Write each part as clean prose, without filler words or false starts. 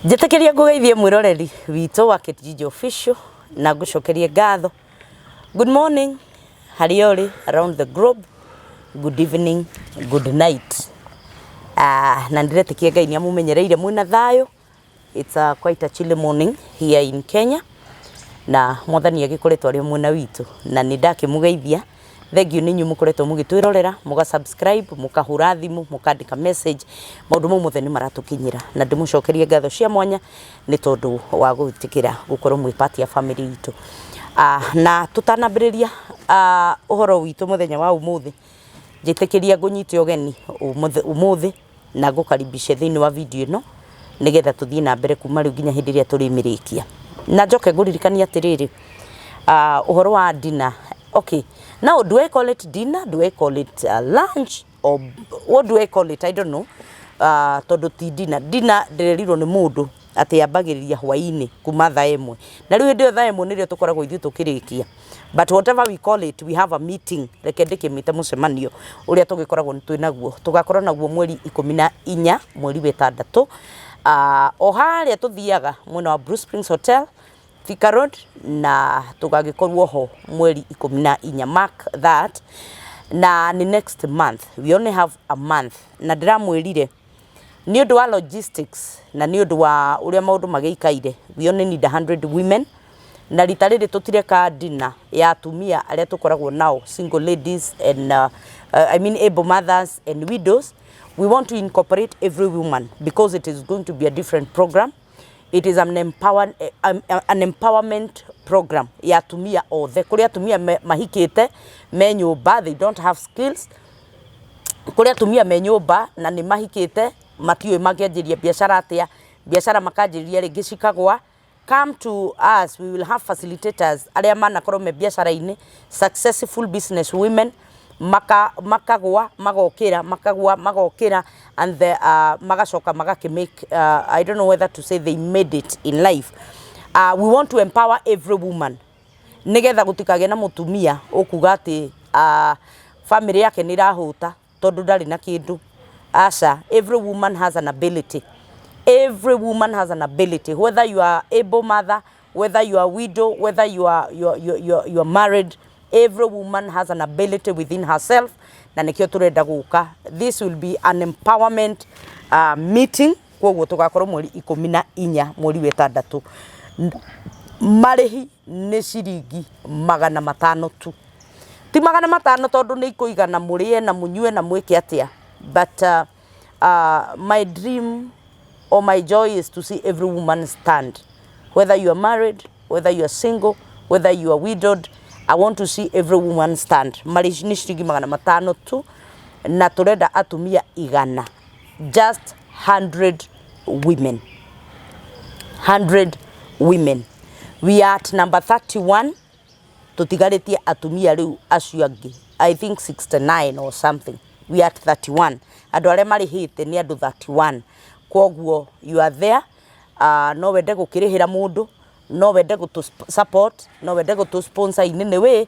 Njĩtĩkĩria ngũgeithie mwĩroreri witũ wa Kate Gigi Official na ngũcokerie ngatho. Good morning harĩa ũrĩ around the globe. Good evening, good night. Ah, na ndĩretĩkia Ngai nĩ amũmenyereire mwĩna thayũ. It's a quite a chilly morning here in Kenya na mwathani agĩkoretwo arĩ mwena witũ na nĩ ndakĩmũgeithia. Thengiũ nĩ inyuĩ mũkoretwo mũgĩtwĩrorera, mũga subscribe, mũkahũra thimũ, mũkandĩka message, maũndũ mau mothe nĩ maratũkinyĩra na ndĩmũcokerie ngatho cia mwanya nĩ tondũ wa gwĩtĩkĩra gũkorwo mwĩ part ya family itũ. Ah, na tũtanambĩrĩria ũhoro witũ mũthenya wa ũmũthĩ, njĩtĩkĩria ngũnyite ũgeni ũmũthĩ na ngũkaribishe thĩinĩ wa video ĩno nĩgetha tũthiĩ na mbere kuma rĩu nginya hĩndĩ ĩrĩa tũrĩmĩrĩkia. Na njoke ngũririkanie atĩrĩrĩ, ũhoro wa dinner, okay, now do I call it dinner, do I call it lunch or what do I call it, I don't know, tondũ ti dinner. Dinner ndĩrerirwo nĩ mũndũ atĩ yambagĩrĩria hwaĩ-inĩ kuma thaa 1, na rĩu hĩndĩ ĩyo thaa 1 nĩrĩo tũkoragwo ithuĩ tũkĩrĩkia, but whatever we call it, we have a meeting, reke ndĩkĩmĩte mũcemanio ũrĩa tũgĩkoragwo twĩ naguo. Tũgakorwo naguo mweri 14 mweri wa ĩtandatũ, o harĩa tũthiaga mwena wa Blue Springs Hotel, Thika Road, na tũgagĩkorwo ho mweri 14, mark that, na nĩ next month, we only have a month, na ndĩramwĩrire nĩ ũndũ wa logistics na nĩ ũndũ wa ũrĩa maũndũ magĩikaire, we only need 100 women, na rita rĩrĩ tũtireka dinner ya atumia arĩa tũkoragwo nao, single ladies and I mean able mothers and widows. We want to incorporate every woman because it is going to be a different program. It is an empowerment program ya atumia othe, kũrĩ atumia mahikĩte me nyũmba, they don't have skills, kũrĩ atumia me nyũmba na nĩ mahikĩte matiũĩ mangĩanjĩria biacara atĩa, biacara makanjĩrĩria rĩngĩ cikagwa. Come to us, we will have facilitators arĩa manakorwo me biacara-inĩ, successful business women, makagwa magokĩra, makagwa magokĩra, and the, magacoka magakĩ make, I don't know whether to say they made it in life. We want to empower every woman nigetha gũtikagĩe na mũtumia ũkuga atĩ family yake nĩ ĩrahũta tondũ ndarĩ na kĩndũ. Aca, every woman has an ability. Every woman has an ability, whether you are able mother, whether you are widow, whether you are married, every woman has an ability within herself, na nĩkĩo tũrenda gũka. This will be an empowerment meeting, koguo tũgakorwo mweri 14 mweri wa ĩtandatũ. Marĩhi nĩ ciringi 500 tu, ti 500 tondũ nĩ ikũigana mũrĩe na mũnyue na mwĩke atĩa, but my dream or my joy is to see every woman stand, whether you are married, whether you are single, whether you are widowed. I want to see every woman stand. Marĩhi nĩ ciringi 500 tu na tũrenda atumia 100, just 100 women, 100 women. We are at number 31, tũtigarĩtie atumia rĩu acio angĩ, I think 69 or something. We are at 31, andũ arĩa marĩhĩte nĩ andũ 31, koguo you are there. No wende gũkĩrĩhĩra mũndũ, no wende gũtũ support, no wende gũtũ sponsor in any way,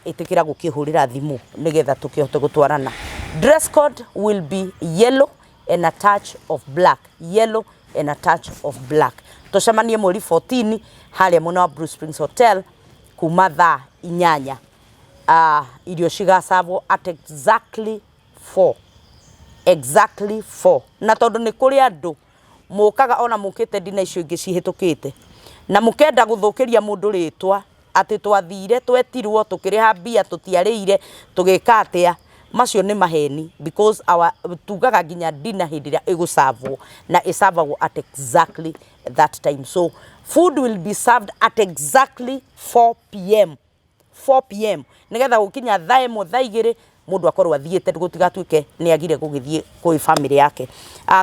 ĩtĩkĩra gũkĩhũrĩra thimũ nĩgetha tũkĩhote gũtwarana. Dress code will be yellow and a touch of black, yellow and a touch of black. Tũcemanie mweri 14 harĩa mwena wa Blue Springs Hotel kuma thaa 8. Irio cigacabwo at exactly 4, exactly 4, na tondũ nĩ kũrĩ andũ mũkaga ona mũkĩte ndina icio ingĩ cihĩtũkĩte na mũkenda gũthũkĩria mũndũ rĩtwa atĩ twathire twetirwo tũkĩrĩha mbia tũtiarĩire tũgĩka atĩa, macio nĩ maheni, because our tugaga nginya dinner hĩndĩ ĩrĩa ĩgũcavwo na ĩcavagwo at exactly that time. So food will be served at exactly 4 p.m., 4 p.m., nigetha gũkinya thaa 1, thaa 2 mũndũ akorwo athiĩte, gũtigatuĩke nĩ agire gũgĩthiĩ kwĩ family yake.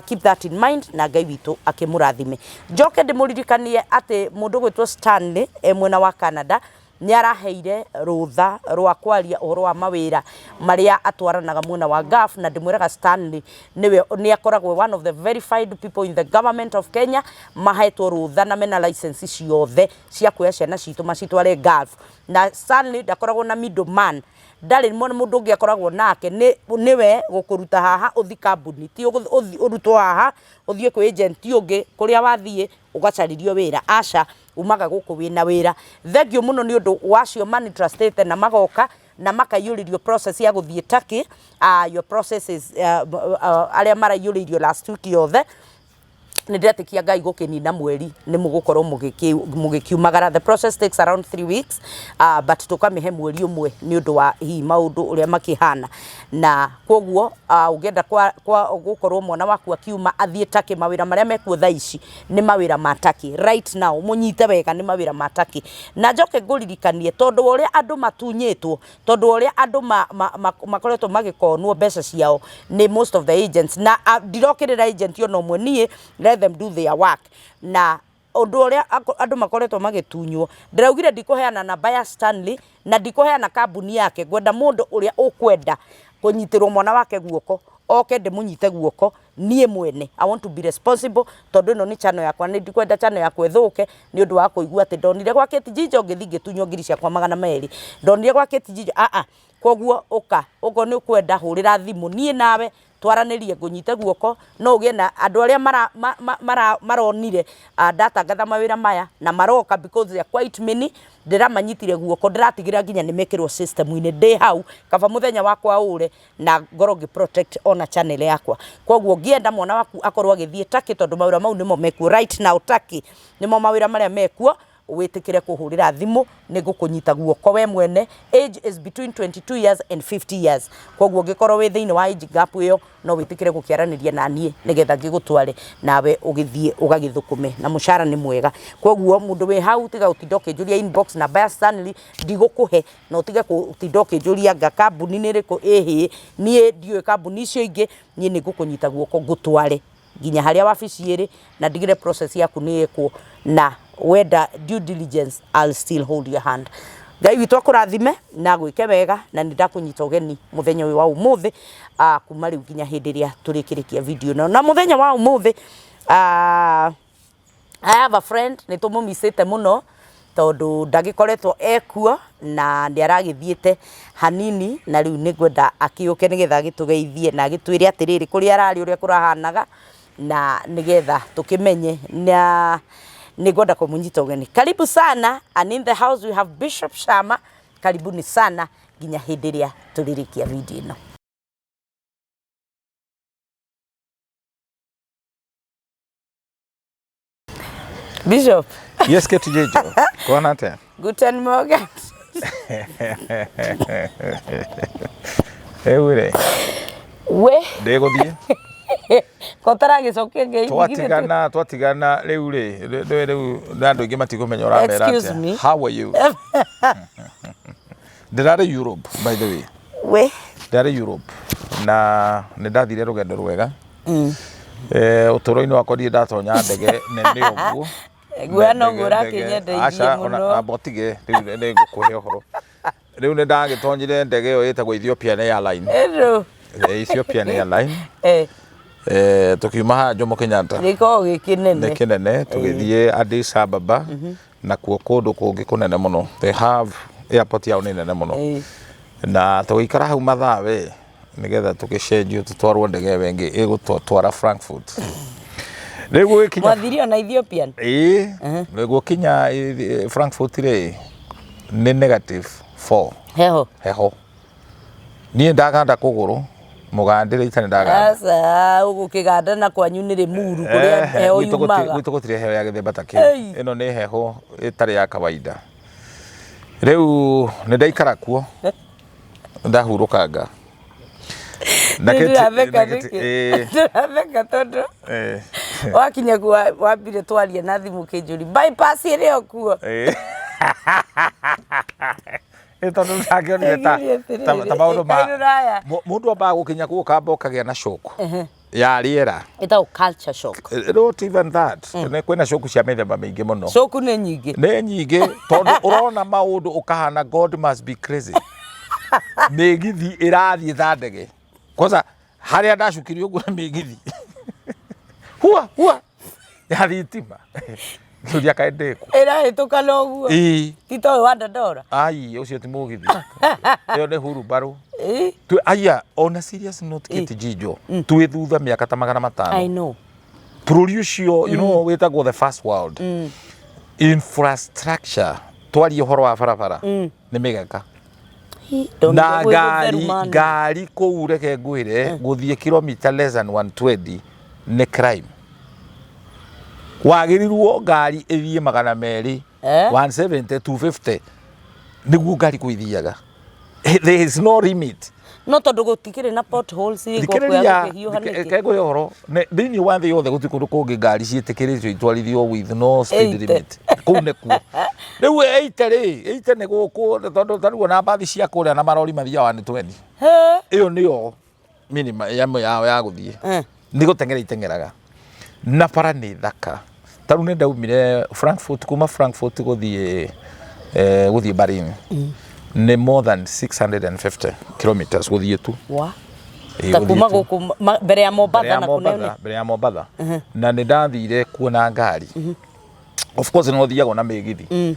Keep that in mind na Ngai witũ akĩmũrathime. Njoke ndĩmũririkanie atĩ mũndũ gwĩtwo Stanley e mwena wa Canada nĩ araheire rũtha rwa kwaria ũhoro wa mawĩra marĩa atwaranaga mwena wa Gulf, na ndĩmwĩraga Stanley nĩwe nĩ akoragwo one of the verified people in the government of Kenya mahetwo rũtha na mena license ciothe cia kuoya ciana citũ macitware Gulf, na Stanley ndakoragwo na middleman. Ndarĩ mũndũ ũngĩ akoragwo nake, nĩwe gũkũruta haha ũthi kambuni, ti ũrutwo haha ũthiĩ kwĩ agent ũngĩ kũrĩa wathiĩ ũgacarĩrio wĩra, aca, umaga gũkũ wĩna wĩra. Thengiũ mũno nĩ ũndũ wa acio manitrustĩte na magoka na makaiyũrĩrio process ya gũthiĩ Turkey, your process is, arĩa maraiyũrĩirio last week yothe, nĩ ndĩretĩkia Ngai gũkĩnina mweri nĩ mũgũkorwo mũgĩkiumagara. The process takes around 3 weeks, but tũkamĩhe mweri ũmwe nĩ ũndũ wa hihi maũndũ ũrĩa makĩhana. Na kwoguo ũngĩenda gũkorwo mwana waku akiuma athiĩ Turkey, mawĩra marĩa mekuo thaa ici nĩ mawĩra ma Turkey right now, mũnyite wega nĩ mawĩra ma Turkey. Na njoke ngũririkanie, tondũ wa ũrĩa andũ matunyĩtwo, tondũ wa ũrĩa andũ makoretwo magĩkonwo mbeca ciao nĩ most of the agents, na ndirokĩrĩra agent ona ũmwe niĩ, let them do their work. Na ũndũ ũrĩa andũ makoretwo magĩtunywo, ndĩraugire ndikũheana namba ya Stanley na ndikũheana kambuni yake, ngwenda mũndũ ũrĩa ũkwenda kũnyitĩrwo mwana wake guoko oke ndĩmũnyite guoko niĩ mwene. I want to be responsible tondũ ĩno nĩ channel yakwa, nĩ ndikwenda channel yakwa ĩthũke nĩ ũndũ wa kũigua atĩ ndonire gwa Kate Njijo ngĩthiĩ ngĩtunywo ngiri ciakwa 200, ndonire gwa Kate Njijo, aa. Koguo ũka, okorwo nĩ ũkwenda hũrĩra thimũ niĩ nawe twaranĩrie, ngũnyite guoko, no ũgĩe na andũ arĩa maronire ndatangatha mawĩra maya na maroka, because they are quite many, ndĩramanyitire guoko, ndĩratigĩrĩra nginya nĩ mekĩrwo system-inĩ ndĩ hau, kaba mũthenya wakwa ũre na ngorwo ngĩ protect ona channel yakwa. Koguo ũngĩenda mwana waku akorwo agĩthiĩ Turkey, tondũ mawĩra mau nĩmo mekuo right now, Turkey nĩmo mawĩra marĩa mekuo, wĩtĩkĩre kũhũrĩra thimũ, nĩ ngũkũnyita guoko we mwene. Age is between 22 years and 50 years, koguo ũngĩkorwo wĩ thĩinĩ wa age gap ĩyo, no wĩtĩkĩre gũkĩaranĩria na niĩ nĩgetha ngĩgũtware nawe ũgĩthiĩ ũgagĩthũkũme, na mũcara nĩ mwega. Koguo mũndũ wĩ hau, tiga gũtinda ũkĩnjũria inbox namba ya Stanley, ndigũkũhe, na ũtige gũtinda ũkĩnjũria anga kambuni nĩ ĩrĩkũ ĩhĩ, niĩ ndiũĩ kambuni icio ingĩ. Niĩ nĩ ngũkũnyita guoko ngũtware nginya harĩa wabici ĩrĩ na ndigĩre process yaku nĩ ĩkwo, na wenda due diligence, I'll still hold your hand. Ngai witũ akũrathime na gwĩke wega, na nĩ ndakũnyita ũgeni mũthenya ũyũ wa ũmũthĩ, kuma rĩu nginya hĩndĩ ĩrĩa tũrĩkĩrĩkia video ĩno. Na mũthenya wa ũmũthĩ, I have a friend nĩ tũmũmicĩte mũno tondũ ndagĩkoretwo ekuo na nĩ aragĩthiĩte hanini, na rĩu nĩ ngwenda akĩũke nĩgetha agĩtũgeithie na agĩtwĩre atĩrĩrĩ kũrĩa ararĩ ũrĩa kũrahanaga, na nĩgetha tũkĩmenye, na nĩ ngwenda kũmũnyita ũgeni. Karibu sana, and in the house we have Bishop Shama. Karibuni sana nginya hĩndĩ ĩrĩa tũrĩrĩkia video ĩno. Bishop. Yes, Kate Jejo. Kwana atia? Guten Morgen. Rĩu rĩ, We ndĩgũthiĩ. Ko taragĩcokia ngeithi? Twatigana rĩu rĩ, rĩu na andũ aingĩ matikũmenya ũramera Excuse atĩa. me. How are you? Ndĩrarĩ Europe, by the way. We Ndĩrarĩ Europe na nĩ ndathire rũgendo rwega. Ũtũũro-inĩ wakwa ndirĩ ndatonya ndege nene ũguo. Guoya noguo ũrakĩnyendeirie Aca, ona mũno. amba ũtige rĩu nĩ ngũkũhe ũhoro. Rĩu nĩ ndagĩtonyire ndege ĩyo ĩtagwo Ethiopian Airline. Ĩno. Ethiopian Airline. Tũkiuma haha Jomo Kenyatta. Gĩkoragwo gĩ kĩnene. Nĩ kĩnene, tũgĩthiĩ Addis Ababa, nakuo kũndũ kũngĩ kũnene mũno. They have airport yao nĩ nene mũno. Na tũgĩikara hau mathaa we nĩgetha tũgĩcenjio tũtwarwo ndege ĩyo ĩngĩ ĩgũtwara Frankfurt. Rĩu gũgĩkinya Mwathirio na Ethiopian? Ĩĩ, rĩu gũkinya Frankfurt rĩ nĩ -4. Heho. Heho. Niĩ ndaganda kũgũrũ, mũgandĩre itarĩ ndaganda. Aca, ũgũkĩganda na kwanyu nĩ Rĩmuru kũrĩa heho yumaga. Gwitũ gũtirĩ heho ya gĩthemba ta kĩu. Ĩno nĩ heho ĩtarĩ ya kawaida. Rĩu nĩ ndaikara kuo, ndahurũkanga. Ndĩratheka nĩkĩ? Ndĩratheka tondũ wakinya kuo wambire twaria na thimũ kĩnjũri bypass ĩrĩ o kuo. Ĩ tondũ ndangĩonire ta ta maũndũ ma mũndũ ambaga gũkinya kuo ũkamba ũkagĩa na shock ya rĩera. Ĩtagwo culture shock. Not even that. Nĩ kwĩna shock cia mĩthemba mĩingĩ mũno. Shock nĩ nyingĩ. Nĩ nyingĩ tondũ ũrona maũndũ ũkahana God must be crazy. Mĩgithi ĩrathiĩ ta ndege. Kwanza harĩa ndacukirio ũguo na mĩgithi. Hua hua ya thitima. Ngĩũria kaĩ ndĩkũ. Ĩrahĩtũka na ũguo. Ĩĩ. Ti ta ũyũ wa Dandora. Ai, ũcio ti mũgithi. Ĩyo nĩ hurumbarũ. Ĩĩ. Twĩ aya, on a serious note Kate Jijo, twĩ thutha mĩaka ta magana I matano. know. Bũrũri ũcio, you know, wĩtagwo the first world. Infrastructure, twarie ũhoro wa barabara, nĩ mĩgeka. Hi, ndonire Na gwĩ ngari, gũtheru man. ngari kũu reke ngwĩre, gũthiĩ kilomita less than 120 nĩ crime. Wagĩrĩirwo ngari ĩthiĩ 200, Eh? 170, 250 nĩguo ngari kũu ithiaga. There is no limit. No tondũ gũtikĩrĩ na potholes ĩ gũkũ ya Thikĩrĩria, gũkĩhiũha nĩkĩ? reke ngwĩre ũhoro, thĩinĩ wa thĩ yothe gũtirĩ kũndũ kũngĩ ngari ciĩtĩkĩrĩtio itwarithio with no speed 80. limit. Kũu nĩkuo. Rĩu 80 rĩ, 80 nĩ gũkũ tondũ ta rĩu ona mbathi cia kũrĩa na marori mathiaga 120. He. Ĩyo nĩyo minimum yao ya gũthiĩ. Nĩ gũteng'era iteng'eraga. Na bara nĩ thaka. Ta rĩu nĩ ndaumire Frankfurt, kuma Frankfurt gũthiĩ gũthiĩ Berlin. Nĩ more than 650 kilometers gũthiĩ tu. Wa. Ĩĩ, Ta gũthiĩ kuma tu. gũkũ mbere ya Mbere Mombatha ya na kũnene. Mombatha, mbere ya Mombatha. Na nĩ ndathire kuona ngari. Of course no thiagwo na mĩgithi.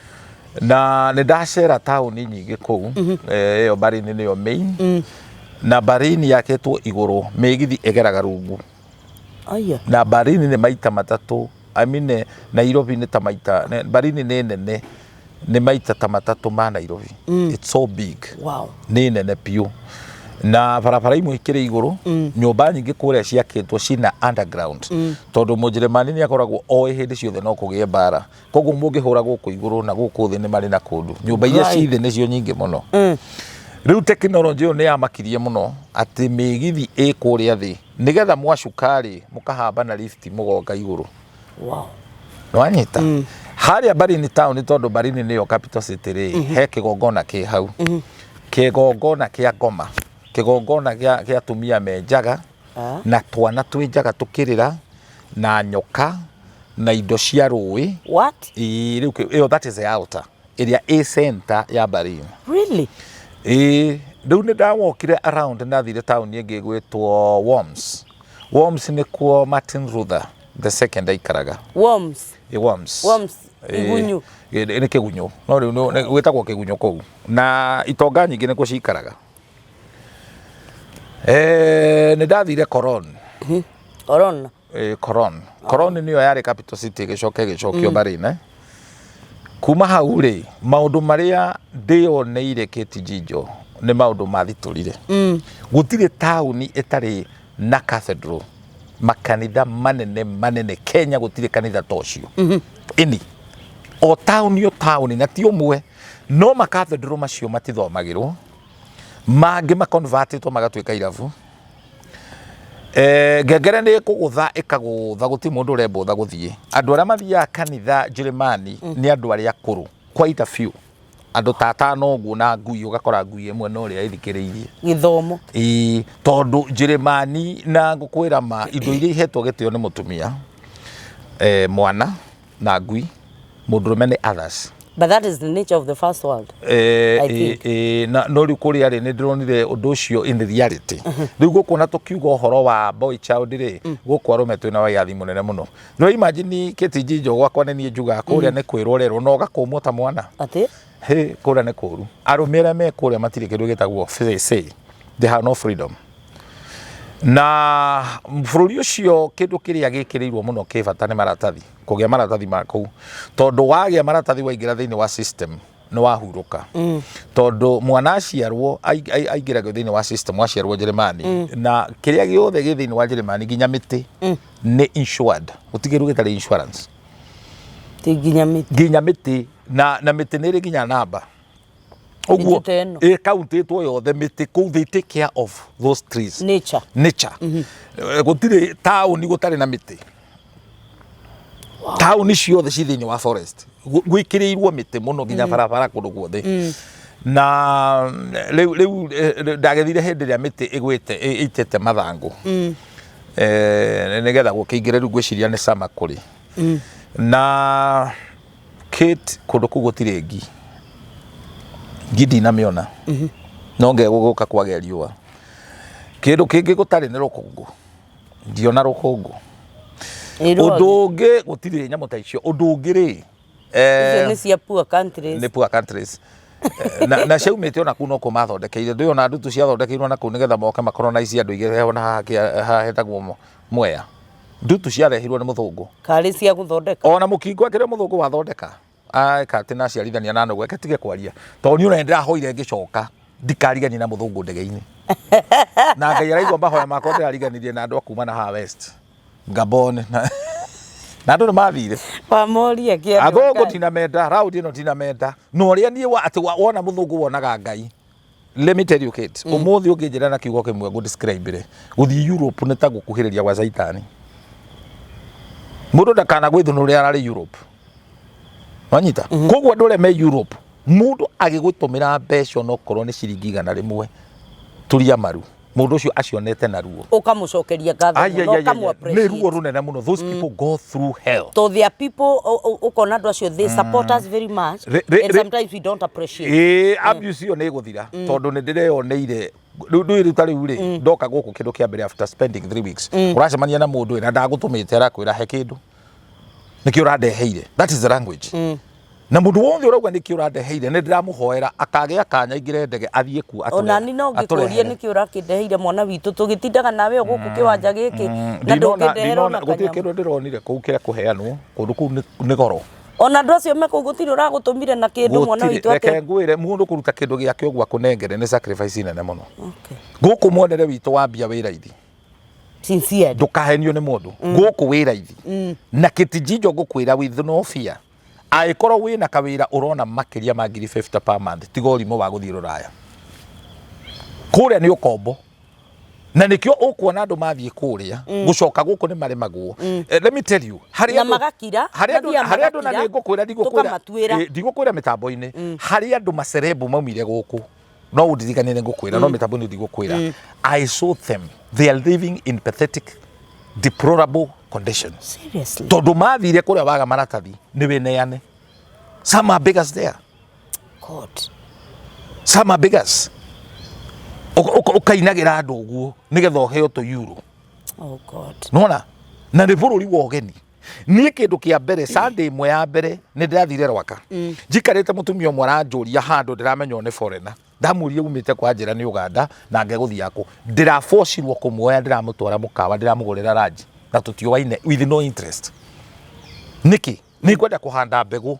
Na nĩ ndacera taũni nyingĩ kũu. Ĩyo Berlin nĩyo main. Na Berlin yakĩtwo igũrũ, mĩgithi ĩgeraga rungu. Aya. Na Berlin nĩ maita matatũ, I mean, Nairobi nĩ ta maita, Berlin nĩ nene, nĩ maita ta matatũ ma Nairobi. It's so big. Wow. Nĩ nene biũ. Na barabara imwe ikĩrĩ igũrũ, nyũmba nyingĩ kũrĩa ciakĩtwo cina underground. Tondũ Mũnjĩrĩmani nĩ akoragwo oĩ hĩndĩ ciothe no kũgĩe mbara. Koguo mũngĩhũra gũkũ igũrũ na gũkũ thĩ nĩ marĩ na kũndũ. Nyũmba iria ci thĩ nĩcio nyingĩ mũno. Rĩu tekinoronjĩ ĩyo nĩ yamakirie mũno atĩ mĩgithi ĩ kũrĩa thĩ nĩgetha mwacuka rĩ mũkahamba na lift mũgoka igũrũ. Wow. Nĩwanyita? Harĩa Berlin town tondũ Berlin nĩyo capital city rĩ, he kĩgongona kĩ hau. Kĩgongona kĩa ngoma, kĩgongona gĩa atumia me njaga na twana twĩ njaga tũkĩrĩra na nyoka na indo cia rũĩ. What? Ĩĩ, rĩu ĩyo that is the altar ĩrĩa ĩ center ya Berlin. Really? Ĩĩ, rĩu nĩ ndawokire around ndathire taũni ĩngĩ ĩgwĩtwo Worms. Worms nĩkuo Martin Luther the second aikaraga. Worms. Ĩ, Worms. Worms, Ĩ, igunyũ. ĩ, nĩ kĩgunyũ. No rĩu gwĩtagwo kĩgunyũ kũu. Na itonga nyingĩ nĩkuo cikaraga. Nĩ ndathire Cologne. Cologne. Cologne. Cologne nĩyo yarĩ capital city ĩgĩcoka ĩgĩcokio Berlin. Kuma hau rĩ, maũndũ marĩa ndĩyoneire Kate Jijo nĩ maũndũ mathitũrire. Gũtirĩ taũni ĩtarĩ na cathedral, makanitha manene manene Kenya gũtirĩ kanitha ta ũcio. Ĩni, o taũni o taũni na ti ũmwe, no ma cathedral macio matithomagĩrwo, mangĩ maconvertĩtwo magatuĩka irabu. Ngengere nĩ ĩkũgũtha ĩkagũtha, gũtirĩ mũndũ ũrembũtha gũthiĩ. Andũ arĩa mathiaga kanitha Njĩrĩmani nĩ andũ arĩa akũrũ, quite a few. Andũ ta atano ũguo na ngui, ũgakora ngui ĩmwe no ũrĩa ĩthikĩrĩirie. Gĩthomo. Ĩĩ, tondũ Njĩrĩmani na ngũkwĩra ma, indo iria ihetwo gĩtĩo nĩ mũtumia, mwana na ngui, mũndũrũme nĩ others. But that is the nature of the first world. I think. Na no rĩu kũrĩa rĩ, nĩ ndĩronire ũndũ ũcio in reality. Rĩu gũkũ na tũkiuga ũhoro wa boy child rĩ, gũkũ arũme twĩna wĩyathi mũnene mũno. No imagine Kate Jijo gwakwa nĩ niĩ njugaga kũrĩa nĩ kwĩrwo ũrerwo na ũgakũmwo ta mwana. Atĩ? Hĩ, kũrĩa nĩ kũru. Arũme arĩa me kũrĩa matirĩ kĩndũ gĩtagwo say, say. They have no freedom. Na bũrũri ũcio kĩndũ kĩrĩa gĩkĩrĩirwo mũno kĩ bata nĩ maratathi, kũgĩa maratathi ma kũu. Tondũ wagĩa maratathi waingĩra thĩinĩ wa system nĩ wahurũka. Tondũ mwana aciarwo aingĩragio thĩinĩ wa system aciarwo Njĩrĩmani. Na kĩrĩa gĩothe gĩ thĩinĩ wa Njĩrĩmani nginya mĩtĩ nĩ insured. Gũtirĩ kĩndũ gĩtarĩ insurance. Ti nginya mĩtĩ. Nginya mĩtĩ na mĩtĩ nĩ ĩrĩ nginya namba. Ũguo Mĩtĩ ta ĩno. ĩkaũntĩtwo yothe mĩtĩ kũu, they take care of those trees. Nature. Nature. Gũtirĩ taũni gũtarĩ na mĩtĩ. Taũni ciothe ci thĩinĩ wa forest. Gwĩkĩrĩirwo mĩtĩ mũno nginya barabara kũndũ guothe. Na rĩu ndagethire hĩndĩ ĩrĩa mĩtĩ ĩgwĩte ĩitĩte mathangũ. Nĩgetha gũkĩingĩre rĩu ngwĩciria nĩ summer kũrĩ. Na Kate kũndũ kũu gũtirĩ ngi. Ngi ndinamĩona. No ngegũgũka kwagĩa riũa. Kĩndũ kĩngĩ gũtarĩ nĩ rũkũngũ. Ndiona rũkũngũ. Ũndũ ũngĩ, gũtirĩ nyamũ ta icio. Ũndũ ũngĩ rĩ, Icio eh, nĩ cia poor countries. Nĩ poor countries. Na ciaumĩte ona kuu nokuo mathondekeire. Ndũĩ ona ndutu ciathondekeirwo na kũu nĩgetha moke makolonize andũ aingĩ ona haha haha hetagwo Mwea. Ndutu ciarehirwo nĩ mũthũngũ. Karĩ cia gũthondeka. Ona mũkingo akĩrĩ mũthũngũ wathondeka. Eka atĩ naciarithania na nũgũ, eke tige kwaria. Tondũ niĩ ona nĩndĩrahoire ngĩcoka ndikariganie na mũthũngũ ndege-inĩ. Na Ngai araigua mahoya makwa, ndĩrariganirie na andũ a kuma na haha West. Gabon na andũ nĩ mathire. Wamoria kĩ andũ Athũngũ aka? Ndinamenda raundi ĩno, ndinamenda na ũrĩa niĩ atĩ wona mũthũngũ wonaga Ngai. Let me tell you, Kate, ũmũthĩ ũngĩnjĩra na kiugo kĩmwe ngũ describe rĩ, gũthiĩ Europe nĩ ta gũkuhĩrĩria gwa caitani. Mũndũ ndakana gwĩthũnũrĩa ararĩ Europe, wanyita? Koguo andũ arĩa me Europe, mũndũ agĩgũtũmĩra mbeca onokorwo nĩ ciringi 100, turia maru, mũndũ ũcio acionete na ruo. Ũkamũcokeria ngatho Ai, ai, mũno, ai, ai, ũkamũ ai. Nĩ appreciate. ruo rũnene mũno. Those people go through hell. So there are people, ũkona andũ acio, they support us very much and sometimes we don't appreciate. Ĩĩ, abuse ĩyo nĩ ĩgũthira, tondũ nĩ ndĩreyoneire rĩu. Ndũĩ rĩu ta rĩu rĩ, ndoka gũkũ kĩndũ kĩa mbere after spending 3 weeks, ũracemania na mũndũ na ndagũtũmĩte, arakwĩra he kĩndũ, nĩkĩo ũrandeheire. That is the language. Na mũndũ wothe ũrauga nĩkĩo ũrandeheire, nĩ ndĩramũhoera akagĩa kanya aingĩre ndege athiĩ kuo. Ona ni no ngĩkũrie Atũrehere. nĩkĩ ũrakĩndeheire, mwana witũ, tũgĩtindaga nawe o gũkũ kĩwanja gĩkĩ na Ndinona ndũngĩndehera ndinona ona gũtirĩ kanyamũ. kĩndũ ndĩronire kũu kĩrĩa kũheanwo kũndũ kũu nĩ goro. Ona andũ acio me kũu gũtirĩ ũragũtũmire na kĩndũ, mwana Gũtirĩ. witũ Reke atĩ ngwĩre, mũndũ kũruta kĩndũ gĩake ũguo akũnengere nĩ sacrifice nene mũno. Gũkũ mwonere witũ wa mbia wĩ raithi. Sincerely. Ndũkahenio nĩ mũndũ, gũkũ wĩ raithi. Na kĩtijinjo ngũkwĩra with no fear, angĩkorwo wĩna kawĩra ũrona makĩria ma ngiri 50 per month, tiga ũrimũ wa gũthiĩ rũraya. Kũrĩa nĩ ũkombo, na nĩkĩo ũkuona andũ mathiĩ kũrĩa, gũcoka gũkũ nĩ maremagwo. Let me tell you, harĩ Na magakira, harĩ andũ mathiaga harĩ andũ na magakira, nĩ ngũkwĩra, ndigũkwĩra tũkamatuĩra. Ndigũkwĩra mĩtambo-inĩ, harĩ andũ macerebu maumire gũkũ, no ũndirikanie nĩ ngũkwĩra, no mĩtambo-inĩ ndigũkwĩra. I saw them, they are living in pathetic, deplorable conditions. Seriously? Tondũ mathire kũrĩa waga maratathi nĩ wĩneane. Some are beggars there. God. Some are beggars. Ũkainagĩra andũ ũguo nĩgetha ũheo tũ euro. Oh God. Nona na nĩ bũrũri wa ũgeni. Niĩ kĩndũ kĩa mbere, Sunday ĩmwe ya mbere nĩ ndĩrathire Rwaka, njikarĩte, mũtumia ũmwe aranjũria handũ ndĩramenya nĩ foreigner. Ndamũria umĩte kwa, njĩra nĩ Uganda na ngegũthiĩ kũ. Ndĩrabocirwo kũmuoya, ndĩramũtwara mũkawa, ndĩramũgũrĩra lunch na tũtioaine, with no interest. Nĩkĩ? Nĩ ngwenda kũhanda mbegũ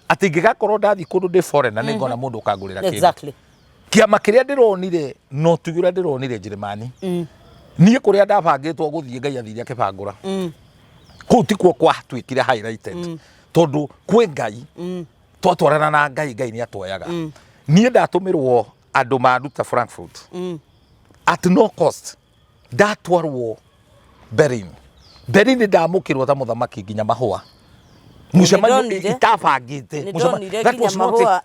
atĩ ingĩgakorwo ndathiĩ kũndũ ndĩ foreigner, nĩ ngona mũndũ ũkangũrĩra kĩndũ. Kĩama kĩrĩa ndĩronire na ũtugi ũrĩa ndĩronire Njĩrĩmani, niĩ kũrĩa ndabangĩtwo gũthiĩ, Ngai athire akĩbangũra. Kũu tikuo kwatuĩkire highlighted, tondũ kwĩ Ngai. Twatwarana na Ngai, Ngai nĩ atuoyaga. Niĩ ndatũmĩrwo andũ manduta Frankfurt at no cost, ndatwarwo Berlin. Berlin ndamũkĩrwo ta mũthamaki, nginya mahũa, mũcemanio Nĩndonire. itabangĩte. Nĩndonire That nginya was not mahũa.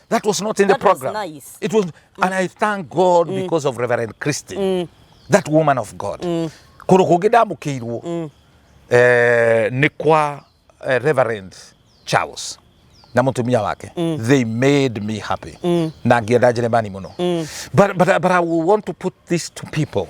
That was not in the That was program. nice. It was, and I thank God because of Reverend Christine, that woman of God. Kũndũ kũngĩ ndamũkĩirwo nĩ kwa Reverend Charles na mũtumia wake. They made me happy na ngĩenda Njĩrĩmani mũno. But I will want to put this to people,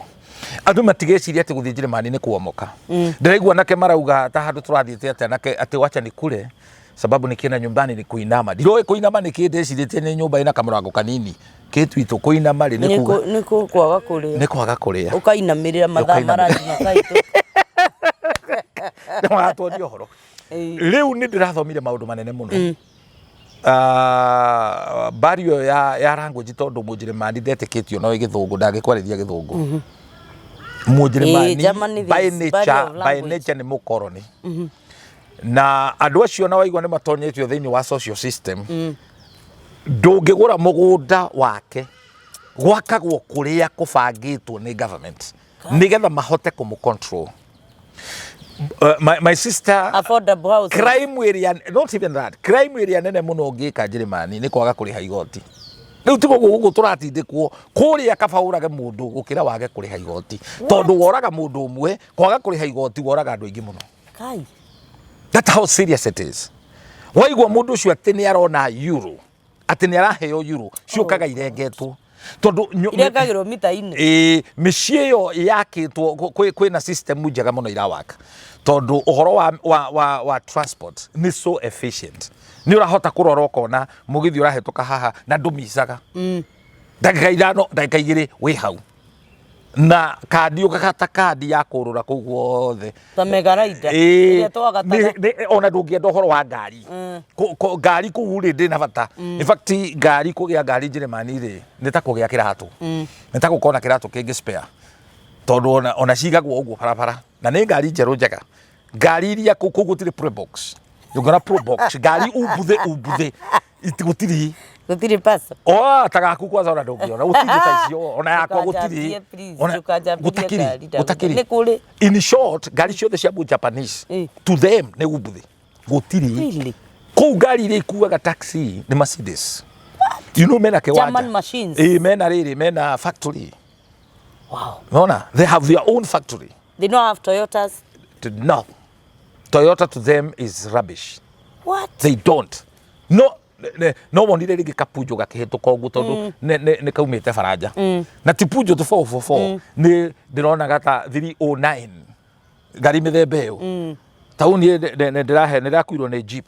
andũ matigeciria atĩ gũthiĩ Njĩrĩmani nĩ kuomoka. Ndĩraigua nake marauga ta handũ tũrathiĩte atĩ anake atĩ wacha nikule sababu nikienda nyumbani ni kuinama. Ndiroĩ kuinama nĩ kĩ. Ndĩcirĩtie nĩ nyũmba ĩna kamũrango kanini kĩtwitũ. Kũinama rĩ, nĩ kuga Nĩ kwaga kũrĩa. Nĩ kwaga kũrĩa. Ũkainamĩrĩra mathaa Ũkainamĩrĩra. marathiĩ makaitũ. Nĩwatuonia ũhoro. Rĩu nĩ ndĩrathomire maũndũ manene mũno. Ah, barrier ya language, tondũ mũnjĩrĩmani ndetĩkĩtio no gĩthũngũ, ndangĩkwarĩria gĩthũngũ mũnjĩrĩmani. Germany By there's barrier nature, of by language. nature nĩ mũkoroni, na andũ acio na waigua nĩ matonyetio thĩinĩ wa social system. Ndũngĩgũra mũgũnda wake, gwakagwo kũrĩa kũbangĩtwo nĩ government nĩgetha mahote kũmũ control. My sister, Affordable housing. Crime ĩrĩa, not even that, crime ĩrĩa nene mũno ũngĩka Njĩrĩmani nĩ kwaga kũrĩha igoti. Rĩu tigo gũkũ tũratindĩkwo kũrĩa, kaba ũrage mũndũ gũkĩra wage kũrĩha igoti, tondũ woraga mũndũ ũmwe kwaga kũrĩha igoti, woraga andũ aingĩ mũno. Kai. That's how serious it is. Waigua mũndũ ũcio atĩ nĩ arona euro, atĩ nĩ araheo euro, ciũkaga irengetwo tondũ Irengagĩrwo mita-inĩ. Ĩĩ, mĩciĩ ĩyo yakĩtwo kwĩna system njega mũno irawaka. Tondũ ũhoro wa transport nĩ so efficient, nĩ ũrahota kũrora ũkona mũgithi ũrahĩtũka haha na ndũmicaga. Ndagĩka 5, ndagĩka 2 wĩ hau, na kandi ũgagata kandi ya kũrũra kũu guothe. Ta Mega Rider ĩrĩa twagataga. Ona ndũngĩenda ũhoro wa ngari. Ngari kũu rĩ, ndĩ na bata. In fact, ngari, kũgĩa ngari Njĩrĩmani rĩ, nĩ ta kũgĩa kĩratũ, nĩ ta gũkorwo na kĩratũ kĩngĩ spare, tondũ ona cigagwo ũguo barabara na nĩ ngari njerũ njega. Ngari iria kũu gũtirĩ Probox. Ndũngĩona Probox, ngari umbuthĩ umbuthĩ gũtirĩ. Gũtirĩ paso. O ta gaku kwanza ona ndũngĩona, gũtirĩ ta icio, ona yakwa gũtirĩ. Ndũkanjambie, please, Ona ndũkanjambĩrie gũtakĩrĩ ngari, ndagũthaitha. Gũtakĩrĩ. Nĩ kũrĩ. In short, ngari ciothe cia Japanese to them nĩ umbuthĩ, gũtirĩ. Really? Kũu ngari iria ikuaga taxi nĩ Mercedes, mena kĩwanja. German machines. Ĩĩ, mena rĩrĩ, mena factory. Nona they have their own factory. They don't have Toyotas? No, Toyota to them is rubbish. What? They don't. No no wonire rĩngĩ kapunjo gakĩhĩtũka ũguo, tondũ nĩ kaumĩte baranja, na ti punjo tu 444, nĩ ndĩronaga ta 309, ngari mĩthemba ĩyo. Tau niĩ ndĩrahe nĩ ndĩrakuirwo nĩ jeep.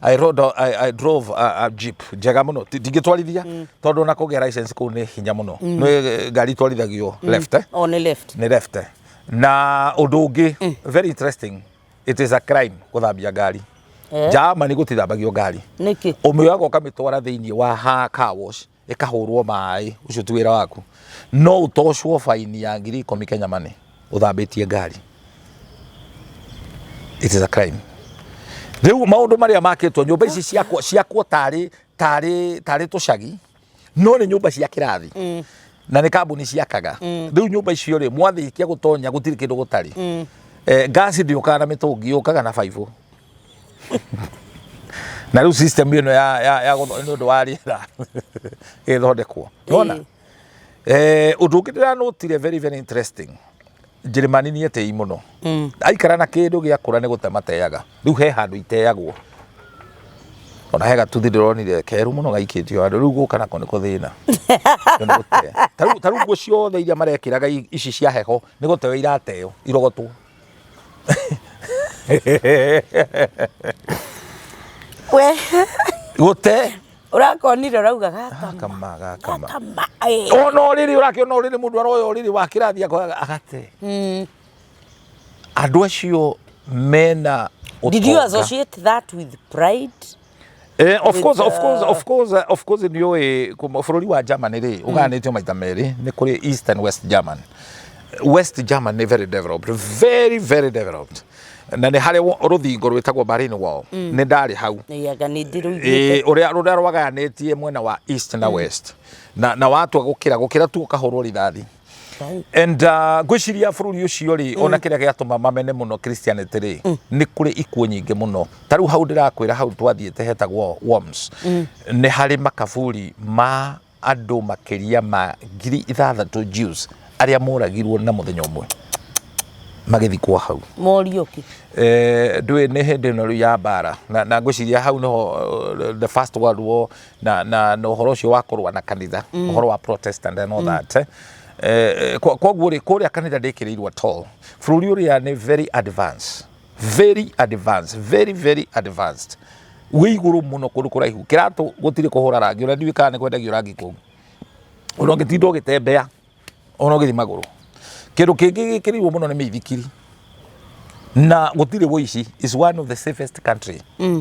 I drove a jeep njega mũno. Ndingĩtwarithia tondũ ona kũgĩa license kũu nĩ hinya mũno. Nĩ ngari itwarithagio left, eh? Oh, nĩ left. Nĩ left. Na ũndũ ũngĩ very interesting, it is a crime gũthambia ngari. Eh? Germany gũtithambagio ngari. Nĩkĩ? Ũmĩoyaga ũkamĩtwara thĩinĩ wa ha car wash, ĩkahũrwo maĩ. Ũcio ti wĩra waku. No ũtocwo baini ya 10,000 Kenya money ũthambĩtie ngari. It is a crime. Rĩu maũndũ marĩa makĩtwo nyũmba ici ciakwo, ciakwo tarĩ tũcagi, no nĩ nyũmba cia kĩrathi na nĩ kambuni ciakaga. Rĩu nyũmba icio rĩ, mwathĩkia gũtonya gũtirĩ kĩndũ gũtarĩ. Ngasi ndĩũkaga na mĩtũngi, yũkaga na baibũ. Na rĩu system ĩno ya nĩ ũndũ wa rĩera ĩgĩthondekwo, nĩwona. Ũndũ ũngĩ ndĩranotire very very interesting, Njĩrĩmani nĩ etĩi mũno. Aikara na kĩndũ gĩakũra nĩ gũte mateaga. Rĩu he handũ iteagwo, ona he gatuthi ndĩronire keru mũno gaikĩtio handũ. Rĩu gũka nako nĩko thĩna. Rĩu nĩ gũte. Ta rĩu nguo ciothe iria marekĩraga ici cia heho nĩ gũteo irateo, irogotwo. We. Gũte. Ũrakonire ũrauga gakama. Gakama, gakama. Gakama. Ona ũrĩrĩ, ũrakĩona ũrĩrĩ, mũndũ aroya ũrĩrĩ wa kĩrathi akoyaga agate. Andũ acio mena Did you ũtonga. associate that with pride? Of With, course, of course, of course, of course. Nĩ ũĩ bũrũri wa Germany rĩ, ũgayanĩtio maita merĩ, nĩ kũrĩ East and West German. West German nĩ very developed, very very developed, na nĩ harĩ rũthingo rwĩtagwo Berlin Wall. Nĩ ndarĩ hau. Anga nĩ ndĩrũiguĩte. Ĩĩ, ũrĩa rũrĩa rwagayanĩtie mwena wa East na West, na watua gũkĩra tu ũkahũrwo rithathi. And ngwĩciria bũrũri ũcio rĩ, ona kĩrĩa gĩatũma mamene mũno Christianity rĩ, nĩ kũrĩ ikuũ nyingĩ mũno. Ta rĩu hau ndĩrakwĩra, hau twathiĩte hetagwo Worms, nĩ harĩ makaburi ma andũ makĩria ma 6,000 Jews arĩa moragirwo na mũthenya ũmwe, magĩthikwo hau. Morio kĩ? Ndũĩ nĩ hĩndĩ ĩno rĩu ya mbara, na ngwĩciria hau nĩho the First World War na ũhoro ũcio wa kũrũa na kanitha, ũhoro wa Protestant and all that, eh. Koguo rĩ, kũrĩa kanitha ndĩkĩrĩirwo at all. Bũrũri ũrĩa nĩ very advanced, very advanced, very very advanced, wĩ igũrũ mũno, kũndũ kũraihu. Kĩratũ gũtirĩ kũhũra rangi, ũrĩa ndiũĩ kana nĩ kwendagio rangi kũu. Ona ũngĩtinda ũgĩtembea, ona ũgĩthiĩ magũrũ. Kĩndũ kĩngĩ gĩkĩrĩirwo mũno nĩ mĩithikiri, na gũtirĩ wũici. Is one of the safest country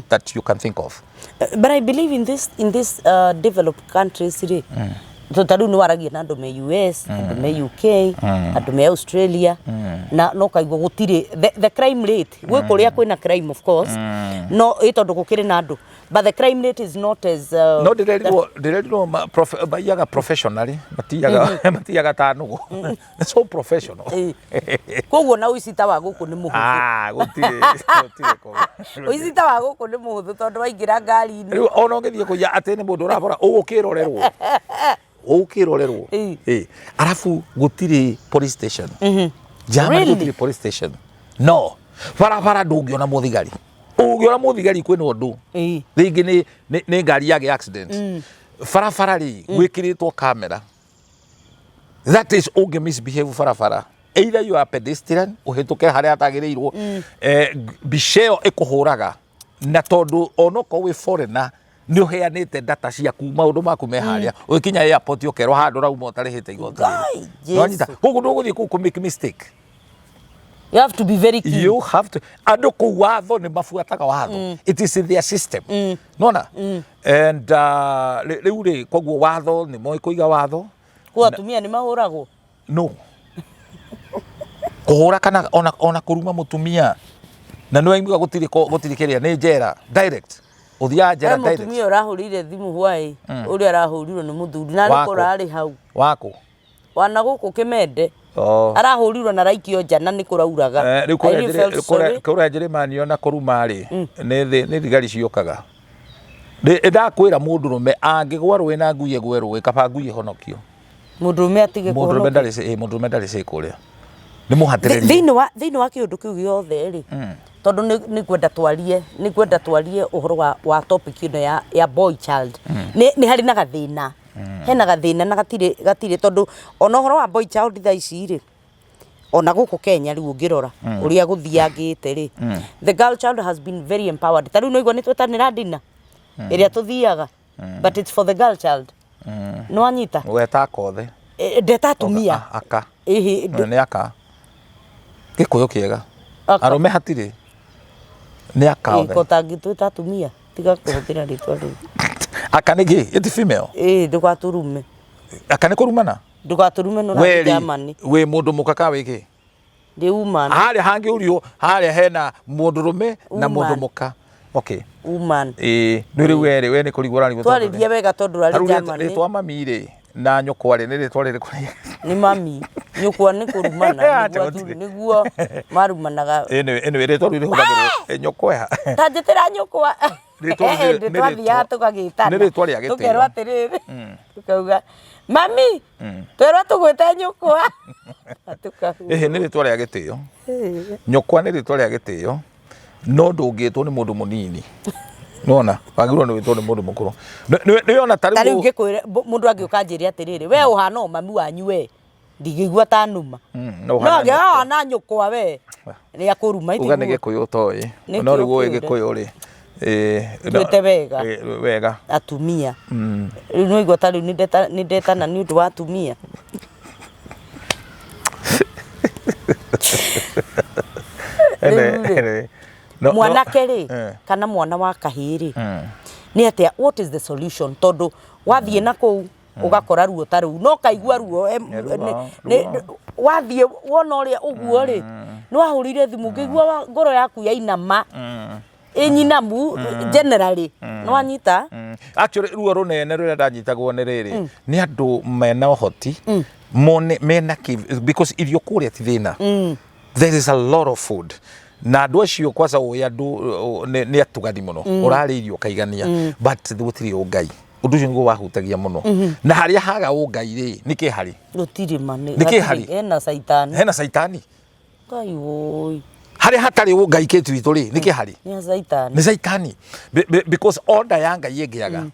that you can think of. But I believe in this developed countries rĩ, so ta rĩu nĩ waragia na andũ me US, andũ me UK, andũ me Australia, na no kaigua gũtirĩ the crime rate gwĩ kũrĩa kwĩna crime, of course, no ĩ tondũ gũkĩrĩ na andũ, but the crime rate is not as No ndĩrerirwo maiyaga professionally, matiyaga ta nũgũ, so professional. Koguo na ũici ta wa gũkũ nĩ mũhũthũ. Ah, gũtirĩ kũu. Ũici ta wa gũkũ nĩ mũhũthũ tondũ waingĩra ngari-inĩ. Rĩu ona ũngĩthiĩ kũiya atĩ nĩ mũndũ ũrabora, ũgũkĩrorerwo, ũgũkĩrorerwo. Ĩ arabu gũtirĩ police station Germany. Really? Gũtirĩ police station. No barabara ndũngĩona mũthigari. Ũngĩona mũthigari kwĩna ũndũ, rĩngĩ nĩ ngari yagĩa accident barabara rĩ, gwĩkĩrĩtwo kamera. That is, ũngĩ misbehave barabara. Either you are pedestrian, ũhĩtũke harĩa hatagĩrĩirwo, mbica ĩyo ĩkũhũraga, na tondũ onokorwo wĩ foreigner nĩ ũheanĩte data ciaku, maũndũ maku me harĩa, ũgĩkinya airport ũkerwo handũ ũrauma ũtarĩhĩte igoti. Ngai, Nĩwanyita? Jesu. Koguo ndũgũthiĩ kũu kũ make mistake. You have to be very keen. You have to, andũ kũu watho nĩ mabuataga watho. It is in their system, nona. And rĩu rĩ, koguo watho nĩ moĩ kũiga watho. Kũu atumia nĩ mahũragwo? No kũhũra kana ona kũruma mũtumia, na nĩ waiguaga gũtirĩ gũtirĩ kĩrĩa, nĩ njera direct, ũthiaga njera He direct. Mũtumia ũrahũrĩire thimũ hwaĩ, ũrĩa arahũrirwo nĩ mũthuri na Wakũ? arĩ kũrarĩ hau. Wakũ? Wana gũkũ Kĩmende. Oh. Arahũrirwo na araikio nja na nĩ kũrauraga. Rĩu I kũrĩa really felt sorry. Kũrĩa Njĩrĩmani ona kũruma rĩ, nĩ thigari ciũkaga. Ndakwĩra, mũndũrũme angĩgwa rũĩ na ngui ĩgwe rũĩ, kaba ngui ĩhonokio. Mũndũrũme atige Mũndũrũme kũhonokio. ndarĩ mũndũrũme ndarĩ cĩ kũrĩa, nĩ mũhatĩrĩrie. Thĩinĩ wa kĩũndũ kĩu gĩothe rĩ, tondũ nĩ ngwenda twarie ũhoro wa topic ĩno ya boy child. Nĩ harĩ na gathĩna, hena gathĩna na gatirĩ, tondũ ona ũhoro wa boy child thaa ici rĩ, ona gũkũ Kenya rĩu ũngĩrora ũrĩa gũthiangĩte rĩ, the girl child has been very empowered. Ta rĩu nĩũigua nĩ twetanĩra dinner ĩrĩa tũthiaga, but it's for the girl child. Nĩ wanyita? Weta kothe. Ndeta atumia. Aka. Ĩhĩ. Nĩ aka, Gĩkũyũ kĩega. Aka. Arũme hatirĩ, nĩ aka othe. Ko tangĩtwĩta atumia, tiga kũhũthĩra rĩtwa rĩu. Aka nĩ kĩ? Ĩti female. Ĩĩ, ndũgatũrume. Aka nĩ kũrumana. Ndũgatũrume no. We rĩ, Germany. Wĩ mũndũ mũka ka wĩ kĩ? Ndĩ woman. Harĩa hangĩũrio harĩa hena mũndũrũme na Woman. mũndũ mũka, okay. Woman. Ĩĩ, nĩ rĩu werĩ we nĩ kũrigwo ũrarigwo tondũ Twarĩrie wega tondũ Ta rarĩ rĩu Germany. Rĩtwa mami rĩ na nyũkwa rĩ, nĩ rĩtwa rĩrĩkũ? Nĩ mami, nyũkwa nĩ kũrumana. Acha, nĩguo gũtirĩ. Nĩguo marumanaga. Anyway, rĩtwa rĩu rĩhũthagĩrwo nyũkwa ya Ta njĩtĩra nyũkwa. Rĩtwa rĩu Hĩndĩ nĩ twathiaga tũgagĩtana, nĩ rĩtwa rĩa gĩtĩo. Tũkerwo atĩrĩrĩ, tũkauga mami, twerwo tũgwĩte nyũkwa. Tũkauga. Ĩhĩ, nĩ rĩtwa rĩa gĩtĩo. Nyũkwa nĩ rĩtwa rĩa gĩtĩo, no ndũngĩtwo nĩ mũndũ mũnini, nona wagĩrĩirwo nĩ gwĩtwo nĩ mũndũ mũkũrũ. Nĩona ta Ta rĩu rĩu ngĩkwĩre, mũndũ angĩũka anjĩre atĩrĩrĩ, we ũhana o mami wanyu, we ndingĩigua ta numa. No no ũhana angĩ nyũkwa. ũhana nyũkwa we rĩa kũruma. Uga nĩ Gĩkũyũ ũtoĩ. Nĩkĩo No rĩu ũĩ kĩũre. Gĩkũyũ rĩ, Twĩte wega. Wega. Atumia rĩu nĩwaigua ta rĩu nĩ ndetana nĩ ũndũ wa atumia. Rĩu rĩ, mwanake rĩ, kana mwana wa kahĩĩ rĩ, nĩ atĩa? What is the solution? Tondũ wathiĩ na kũu ũgakora ruo ta rũu, no kaigua ruo. Ruo, ruo. Wathiĩ wona ũrĩa ũguo rĩ, nĩ wahũrire thimũ ngĩigua ngoro yaku yainama, ĩnyinamu generally, nĩ wanyita? Actually, ruo rũnene rũrĩa ndanyitagwo nĩ rĩrĩ, nĩ andũ mena ũhoti mone mena kĩ, because irio kũrĩa ti thĩna. There is a lot of food, na andũ acio kwanza ũĩ andũ nĩ atugani mũno, ũrarĩa irio ũkaigania, but gũtirĩ ũngai. Ũndũ ũcio nĩguo wahutagia mũno, na harĩa haga ũngai rĩ, nĩ kĩ harĩ? Gũtirĩ ma nĩ Nĩ kĩ gatirĩ- harĩ? Hena caitani. Hena caitani. Ngai woi. Harĩa hatarĩ ũngai kĩtu witũ rĩ, nĩ kĩ harĩ? Nĩ caitani. Nĩ caitani. Because order ya Ngai ĩngĩaga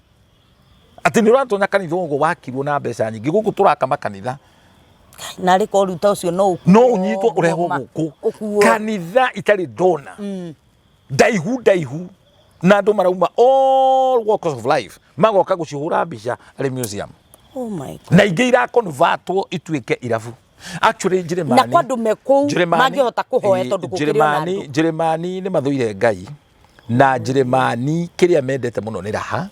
atĩ nĩ ũratonya kanitha ũguo wakirwo na mbeca nyingĩ, gũkũ tũraka makanitha. Narĩ korwo ta ũcio no ũkuo. No ũnyitwo ũrehwo ngoma, gũkũ. Ũkuo. Kanitha itarĩ ndona ndaihu ndaihu, na andũ marauma all walks of life magoka gũcihũra mbica arĩ museum. Oh my God. Na ingĩ irakonvatwo ituĩke irabu. Actually, Njĩrĩmani, Na kwa andũ me kũu Njĩrĩmani- mangĩhota kũhoya, tondũ gũkĩrĩ ona Njĩrĩmani andũ. Njĩrĩmani nĩ mathũire Ngai, na Njĩrĩmani kĩrĩa mendete mũno nĩ raha,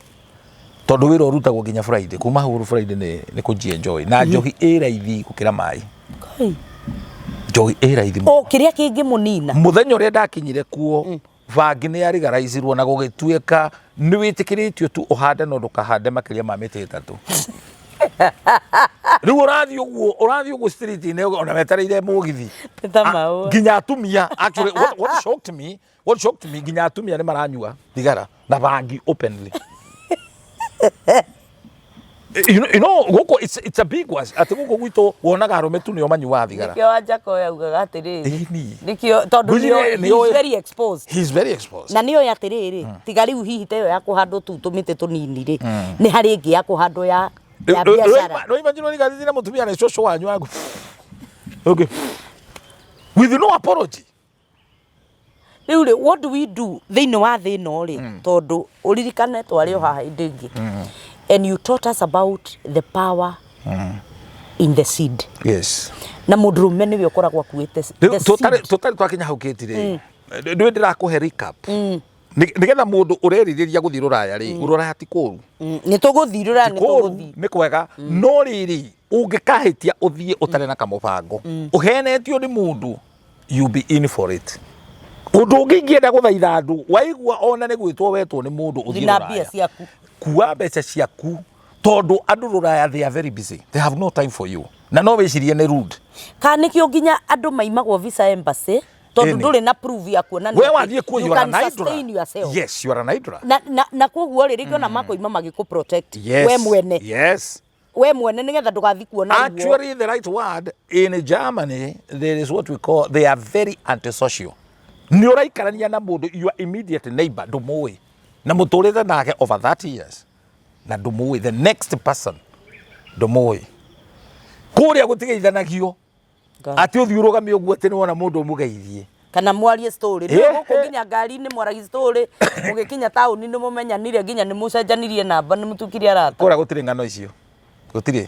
tondũ wĩra ũrutagwo nginya Friday. Kuma hau Friday nĩ kũji enjoy, na njohi ĩ raithi gũkĩra maĩ. Ngai. Njohi ĩ raithi mũno. O kĩrĩa kĩngĩmũnina. Mũthenya ũrĩa ndakinyire kuo, bangi nĩ yarigaraicirwo na gũgĩtuĩka nĩ wĩtĩkĩrĩtio tu ũhande, no ndũkahande makĩria ma mĩtĩ 3. Rĩu ũrathiĩ ũguo street-inĩ, ona wetereire mũgithi. Nĩ ta maũa. Nginya atumia, actually, what shocked me, nginya atumia nĩ maranyua thigara na bangi openly. Gũkũ it's a big one, atĩ gũkũ gwitũ wonaga arũme tu nĩo manyuaga thigara. Nĩkĩo Wanjakoya augaga atĩrĩrĩ, Ĩni. Nĩkĩo tondũ Ngwĩciria nĩoĩ he's very exposed. He's very exposed. Na nĩoĩ atĩrĩrĩ, tiga rĩu hihi ta ĩyo ya kũhandwo tũu tũmĩtĩ tũnini rĩ, nĩ harĩ ĩngĩ ya kũhandwo ya biacara. No imagine rigathi na mutumia na cũcũ wanyu waku. Okay. With no apology. Rĩu rĩ, what do we do thĩinĩ wa thĩ ĩno rĩ? Tondũ ũririkane twarĩ o haha hĩndĩ ĩngĩ and you taught us about the power in the seed. Na mũndũrũme nĩwe ũkoragwo akuĩte Rĩu the tũtarĩ seed. Tũtarĩ twakinya hau kĩti rĩ, ndũĩ ndĩrakũhe recap nĩgetha mũndũ ũrerirĩria gũthiĩ rũraya rĩ, rũraya ti kũru. Nĩ tũgũthiĩ rũraya, nĩ Kũru tũgũthiĩ. Nĩ kwega, no rĩrĩ, ũngĩkahĩtia ũthiĩ ũtarĩ na kamũbango, ũhenetio nĩ mũndũ, you be in for it. Ũndũ ũngĩ ingĩenda gũthaitha andũ, waigua ona nĩ gwĩtwo wetwo nĩ mũndũ ũthiĩ Thiĩ na mbia rũraya, ciaku. Kua mbeca ciaku, tondũ andũ rũraya, they are very busy, they have no time for you, na no wĩcirie nĩ rude. Kana nĩkĩo nginya andũ maimagwo visa embassy, tondũ Ĩni. ndũrĩ na proof ya kuonania We atĩ wathiĩ kuo, you you are can an idler. sustain yourself. Yes, you are an idler. Na koguo rĩ, rĩngĩ ona makoima magĩkũ protect we mwene, we mwene, nĩgetha ndũgathiĩ kuona ruo. Actually, the right word in Germany, there is what we call, they are very antisocial. Nĩ ũraikarania na mũndũ, your immediate neighbor, ndũmũĩ, na mũtũrĩte nake over 30 years na ndũmũĩ, the next person ndũmũĩ. Kũrĩa gũtigeithanagio. Atĩ ũthiĩ ũrũgame ũguo atĩ nĩwona mũndũ ũmũgeithie. Kana mwarie story. Nĩ gũkũ nginya ngari-inĩ mwaragia story, mũgĩkinya taũni nĩ mũmenyanire, nginya nĩ mũcenjanirie namba, nĩ mũtuĩkire arata. Kũrĩa gũtirĩ ng'ano icio, gũtirĩ.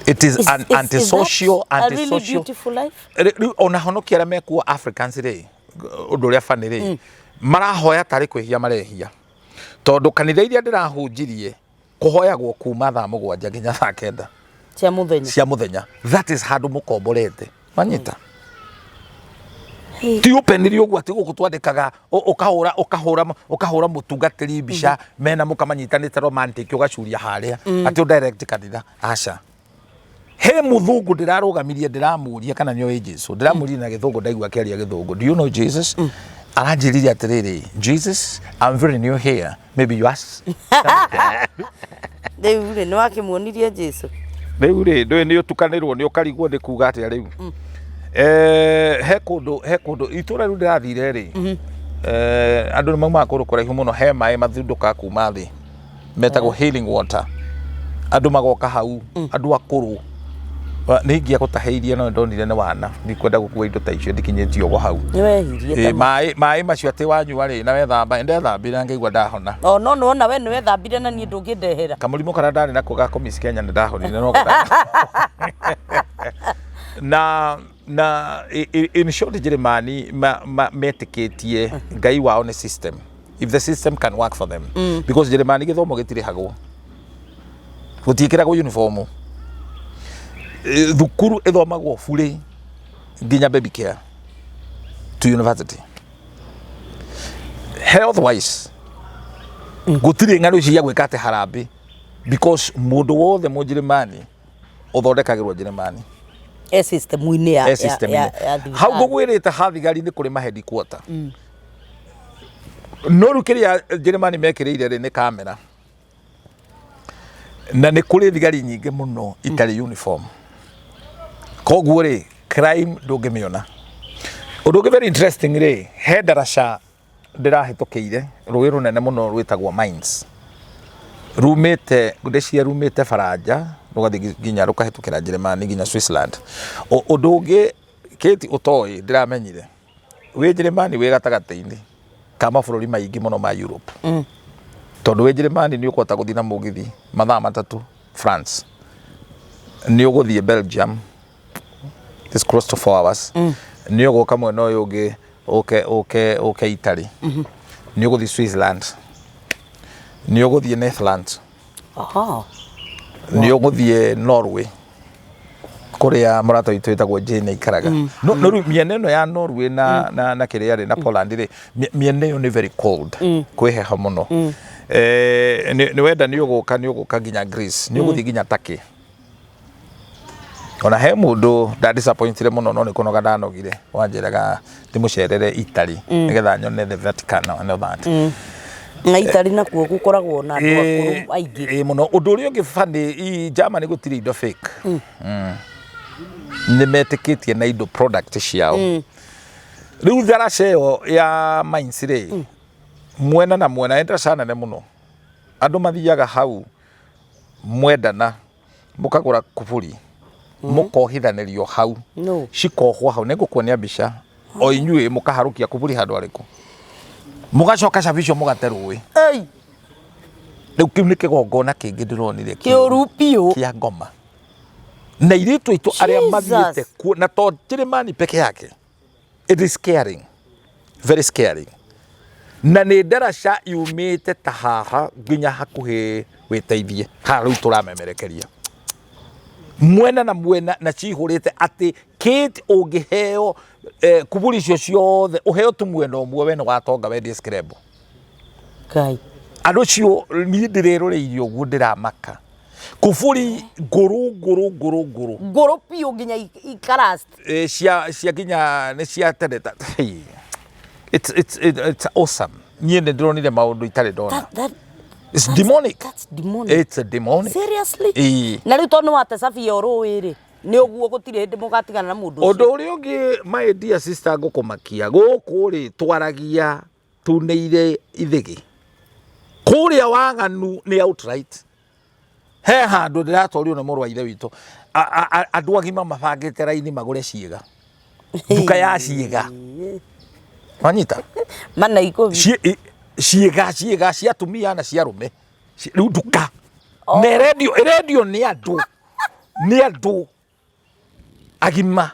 It is an Is antisocial that a really antisocial beautiful life? Rĩu ona honokia arĩa mekuo, Africans rĩ, ũndũ ũrĩa bani rĩ, marahoya tarĩ kwĩhia marehia, tondũ kanitha iria ndĩrahunjirie kũhoyagwo kuma thaa 7 nginya thaa 9 cia mũthenya. Cia mũthenya. That is handũ mũkomborete wanyita ti openly ũguo atĩ gũkũ twandĩkaga ũkahũra mũtungatĩri mbica mena mũkamanyitanĩte romantic, ũgacuria harĩa atĩ ũ direct kanitha. Aca, he mũthũngũ ndĩrarũgamirie, ndĩramũria kana nĩoĩ Jesu. Ndĩramũria na gĩthũngũ, ndaigua akĩaria gĩthũngũ, "Do you know Jesus?" Aranjĩrire atĩrĩrĩ, "Jesus, I'm very new here, maybe you ask." Rĩu rĩ, nĩ wakĩmuonirie Jesu? Rĩu rĩ, ndũĩ nĩ ũtukanĩrwo, nĩ ũkarigwo nĩ kuga atĩa rĩu. He kũndũ itũra rĩu ndĩrathire rĩ, andũ nĩ maumaga kũndũ kũraihu mũno. He maĩ mathundũkaga kuma thĩ metagwo healing water. Andũ magoka hau, andũ akũrũ. Nĩ ingĩa gũtahĩirie, no ndonire nĩ wana, ndikwenda gũkua indo ta icio, ndikinyĩtie ũguo hau. Nĩ wehirie. Ta maĩ macio atĩ wanyua rĩ na wethamba, ndethambire na ngaigua ndahona. O no nĩwona we nĩ wethambire na niĩ ndũngĩndehera. Kamũrimũ karĩa ndarĩ nako ga kũmiss Kenya nĩ ndahonire, no na in short, Njĩrĩmani metĩkĩtie Ngai wao nĩ system. If the system can work for them, because Njĩrĩmani gĩthomo gĩtirĩhagwo, gũtiĩkĩragwo uniform. Thukuru ĩthomagwo burĩ nginya baby care to university. Health wise, gũtirĩ ng'ano ici cia gwĩka atĩ harambĩ, because mũndũ wothe Mũnjĩrĩmani ũthondekagĩrwo Njĩrĩmani. E system-inĩ ya e system ya hau thibitarĩ. Ngũgwĩrĩte ha thigari nĩ kũrĩ ma headquarter, no rĩu kĩrĩa Njĩrĩmani mekĩrĩire rĩ, nĩ kamera, na nĩ kũrĩ thigari nyingĩ mũno itarĩ uniform, koguo rĩ, crime ndũngĩmĩona. Ũndũ ũngĩ very interesting rĩ, he ndaraca ndĩrahĩtũkĩire rũĩ rũnene mũno rwĩtagwo Mainz, rumĩte ndĩcia, rumĩte Baranja, rũgathiĩ nginya rũkahĩtũkĩra Njĩrĩmani nginya Switzerland. Ũndũ ũngĩ kĩti ũtoĩ ndĩramenyire, wĩ Njĩrĩmani wĩ gatagatĩ-inĩ ka mabũrũri maingĩ mũno ma Europe, tondũ wĩ Njĩrĩmani nĩ ũkũhota gũthiĩ na mũgithi mathaa 3 France, nĩ ũgũthiĩ Belgium, it's close to 4 hours, nĩ ũgũka mwena ũyũ ũngĩ ũke Italy, nĩ ũgũthiĩ Switzerland, nĩ ũgũthiĩ Netherlands, nĩ ũgũthiĩ Norway kũrĩa mũrata witũ wĩtagwo Jane aikaraga. No rĩu mĩena ĩno ya Norway na kĩrĩa rĩ, na Poland rĩ, mĩena ĩyo nĩ very cold, kwĩ heho mũno. Nĩ wenda nĩ ũgũka nginya Greece, nĩ ũgũthiĩ nginya Turkey. Ona he mũndũ nda disappointire mũno, no nĩ kũnoga ndanogire, wanjĩraga ndĩmũcerere Italy nĩgetha nyone the Vatican and all that. Na Italy nakuo gũkoragwo na andũ akũrũ aingĩ. Ĩ mũno. Ũndũ ũrĩa ũngĩ funny, i Germany gũtirĩ indo fake. Nĩ metĩkĩtie na indo product ciao. Rĩu ndaraca ĩyo ya Mainz rĩ, mwena na mwena nĩ ndaraca nene mũno. Andũ mathiaga hau mwendana, mũkagũra kuburi. Mũkohithanĩrio hau. No. Cikohwo hau, nĩngũkuonia mbica. O inyuĩ mũkaharũkia kuburi handũ harĩkũ, mũgacoka cabi icio mũgate rũĩ. Ei. Rĩu kĩu nĩ kĩgongona kĩngĩ ndĩronire. Kĩũru biũ. Kĩa ngoma na airĩtu aitũ arĩa Jesus. mathiĩte kuo, na to Njĩrĩmani peke yake. It is scaring, very scaring. Na nĩ ndaraca yumĩte ta haha nginya hakuhĩ wĩteithie haha rĩu tũramemerekeria mwena na mwena, na cihũrĩte atĩ kate ũngĩheo kuburi icio ciothe, ũheo tu mwena ũmwe, we nĩ watonga wendie scrabble. Ngai. Andũ acio niĩ ndĩreroreirie ũguo ndĩramaka, kuburi ngũrũ ngũrũ ngũrũ ngũrũ. Ngũrũ biũ nginya ikarasti. Cia nginya nĩ cia tene hey. It's awesome. Niĩ nĩ ndĩronire maũndũ itarĩ ndona. It's demonic. That's demonic. It's a demonic. Seriously. Ĩĩ. Na rĩu tondũ nĩ wate cabi ya rũĩ rĩ, nĩ ũguo gũtirĩ hĩndĩ mũgatigana na mũndũ ũndũ ũcio. Ũrĩa ũngĩ, my dear sister, ngũkũmakia gũkũ rĩ, twaragia tunĩire ithĩgĩ, kũrĩa waganu nĩ outright. He handũ ndĩratwarirwo nĩ mũrũ wa ithe witũ. Andũ agima mabangĩte raini magũre ciĩga, nduka ya ciĩga, wanyita? Mana 10. Ciĩga ciĩga cia atumia na cia arũme. Rĩu nduka na ĩrendio ĩrendio nĩ andũ agima,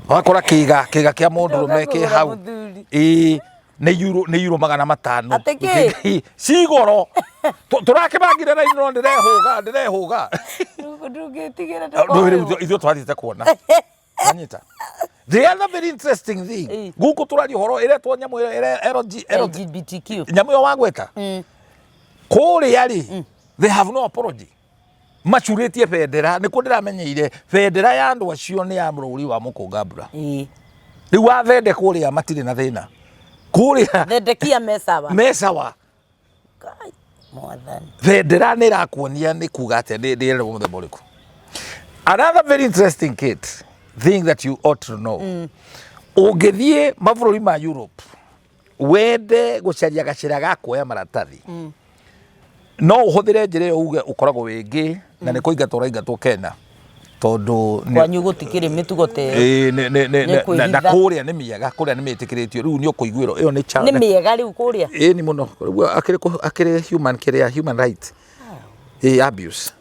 wakora kĩga kĩga kĩa mũndũrũme kĩ Kũgũra hau. mũthuri. Ĩĩ, nĩ euro 500. Atĩ kĩ? Cigoro tũrakĩbangire raini, no ndĩrehũga ndĩrehũga. Ndũngĩtigĩra. Rĩu ithuĩ twathiĩte kuona, wanyita? The other very interesting thing, gũkũ tũraria ũhoro ĩretwo nyamũ ĩyo LG LGBTQ. Nyamũ ĩyo wagweta kũrĩa rĩ, they have no apology. Macurĩtie bendera, nĩkuo ndĩramenyeire bendera ya andũ acio nĩ ya mũrũri wa mũkũngambura. Rĩu wathende kũrĩa matirĩ na thĩna kũrĩa. Thendekia mesawa. Mesawa. Ngai, Mwathani. Bendera nĩ ĩrakuonia nĩ kuga atĩa, nĩ ĩrĩ mũthemba ũrĩkũ. Another very interesting kit thing that you ought to know, ũngĩthiĩ mabũrũri ma Europe wende gũcaria gacĩra ga kuoya maratathi, no ũhũthĩre njĩra ĩyo uge ũkoragwo wĩ ngĩ na nĩ kũingatwo ũraingatwo Kenya tondũ Kwanyu gũtikĩrĩ mĩtugo ta ĩyo. Ĩĩ, Nĩ na kwĩhitha. kũrĩa nĩ mĩega, kũrĩa nĩ mĩtĩkĩrĩtio, rĩu nĩ ũkũiguĩrwo ĩyo nĩ Nĩ mĩega rĩu kũrĩa. Ĩĩ, nĩ mũno. Rĩu akĩrĩ human kĩrĩa human right, ĩĩ, abuse,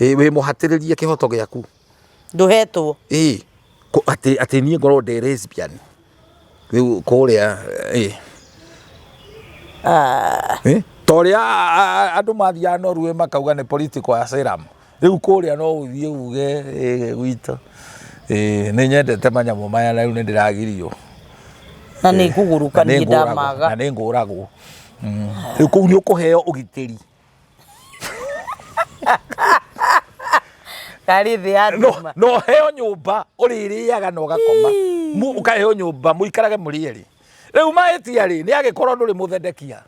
ĩĩ, wĩ mũhatĩrĩrie kĩhoto gĩaku. Ndũhetwo. Ĩĩ, atĩ niĩ ngorwo ndĩ lesbian rĩu kũrĩa, ĩĩ. Ta ũrĩa andũ mathiaga Norway makauga nĩ political asylum, rĩu kũrĩa no ũthiĩ uge, "Ĩ, gwitũ, ĩ, nĩ nyendete manyamũ maya na rĩu nĩ ndĩragirio." Na nĩ ngũgũrũka. Na nĩ niĩ ngũragwo, ndamaga. Na nĩ ngũragwo. Rĩu kũu nĩ ũkũheo ũgitĩri. Karĩ thĩ ya No nduma. No heo nyũmba ũrĩrĩaga na ũgakoma. Ũkaheo nyũmba mũikarage mũrĩ erĩ. Rĩu mahĩtia rĩ, nĩ agĩkorwo ndũrĩ mũthendekia.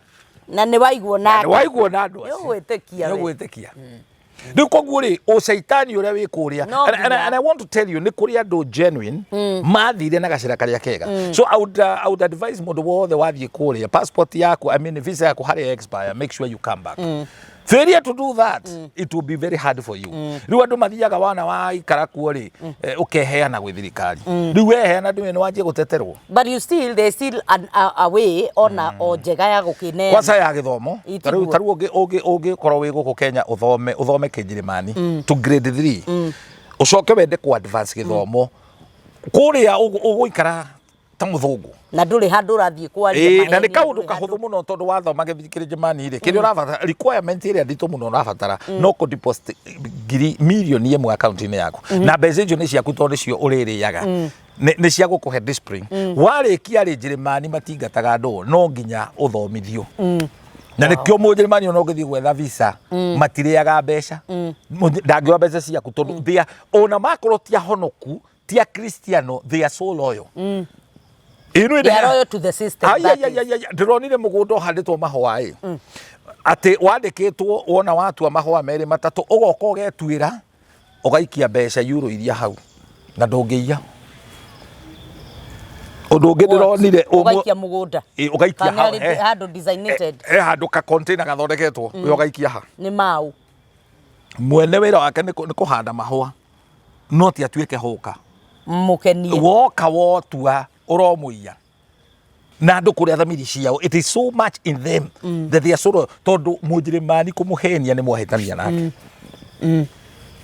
Na nĩ waiguo na nake. Nĩ waiguo na andũ Nĩ acio. ũgwĩtĩkia Nĩ we. ũgwĩtĩkia. Rĩu koguo rĩ, ũcaitani ũrĩa wĩ kũrĩa. No And nginya. I want to tell you, nĩ kũrĩ andũ genuine mathire na gacĩra karĩa kega. So I would advise mũndũ wothe wathiĩ kũrĩa, passport yaku, I mean visa yaku harĩa expire, make sure you come back. Failure to do that, it will be very hard for you. Rĩu andũ mathiaga wana waikara kuo rĩ, ũkeheana gwĩ thirikari. Rĩu weheana ndũĩ nĩ wanjie gũteterwo. But you still there's still a way ona o njega ya gũkĩneana. Kwanza ya gĩthomo. Ĩ, tarĩu tiguo. Tarĩu ũngĩkorwo wĩ gũkũ Kenya, ũthome kĩnjĩrĩmani to grade 3, ũcoke wende ku advance gĩthomo kũrĩa, ũgũikara ta mũthũngũ. Na ndũrĩ handũ ũrathiĩ kwaria Ĩĩ, na nĩ maheni, kaũndũ ndũrĩ kahũthũ mũno tondũ wathoma kĩnjĩrĩmani rĩ, kĩrĩa ũrabatara, requirement ĩrĩa nditũ mũno ũrabatara no kũ deposit 1,000,000 akaunti-inĩ yaku, na mbeca icio nĩ ciaku tondũ nĩcio ũrĩrĩaga, nĩ cia gũkũhe discipline. Warĩkia rĩ, Njĩrĩmani matingataga andũ, no nginya ũthomithio, na nĩkĩo mũnjĩrĩmani ona ũngĩthiĩ gwetha visa matirĩaga mbeca. Ndangĩoya mbeca ciaku tondũ they are, ona makorwo ti ahonoku, ti akristiano, they are so loyal. Ĩno They are loyal to the system, Ai, that ai, ai, is. ai, ai, ndĩronire mũgũnda ũhandĩtwo mahũa ĩ, atĩ wandĩkĩtwo wona watua mahũa merĩ matatũ, ũgoka ũgetuĩra, ũgaikia mbeca euro iria hau na ndũngĩiya. Ũndũ ũngĩ ndĩronire Ũgaikia mũgũnda. Ĩ, ũgaikia Kana hau, harĩ handũ designated. He handũ ka container gathondeketwo, we ũgaikia ha. Nĩ mau. Mwene wĩra wake nĩ kũhanda mahũa, no ti atuĩke hũka. Mũkenie. Woka wotua ũromũiya na andũ kũrĩa thamiri ciao, it is so much in them that they are so loyal. Tondũ Mũnjĩrĩmani kũmũhenia nĩ mwahĩtania nake.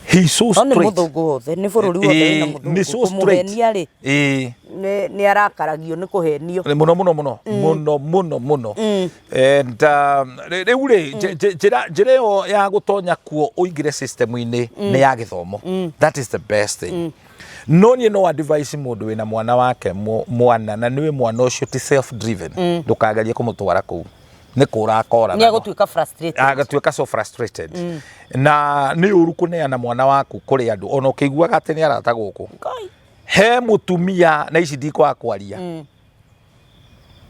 He is so No nĩ straight. mũthũngũ wothe, nĩ bũrũri wothe wĩna Ĩĩ, mũthũngũ. nĩ so straight. Kũmũhenia rĩ, Ĩĩ. nĩ arakaragio nĩ kũhenio. Nĩ mũno mũno mũno mũno mũno mũno. And rĩu rĩ, njĩra ĩyo ya gũtonya kuo ũingĩre system-inĩ nĩ ya gĩthomo. That is the best thing. No niĩ no advice mũndũ wĩna mwana wake, mwana na nĩwe mwana ũcio ti self driven, ndũkagerie kũmũtwara kũu, nĩ kũra akora. Nĩ agũtuĩka frustrated. Agatuĩka so frustrated. Na nĩ ũru kũneana mwana waku kũrĩ andũ ona ũkĩiguaga atĩ nĩ arata gũkũ. Ngai. He mũtumia na ici ndikwaga kwaria,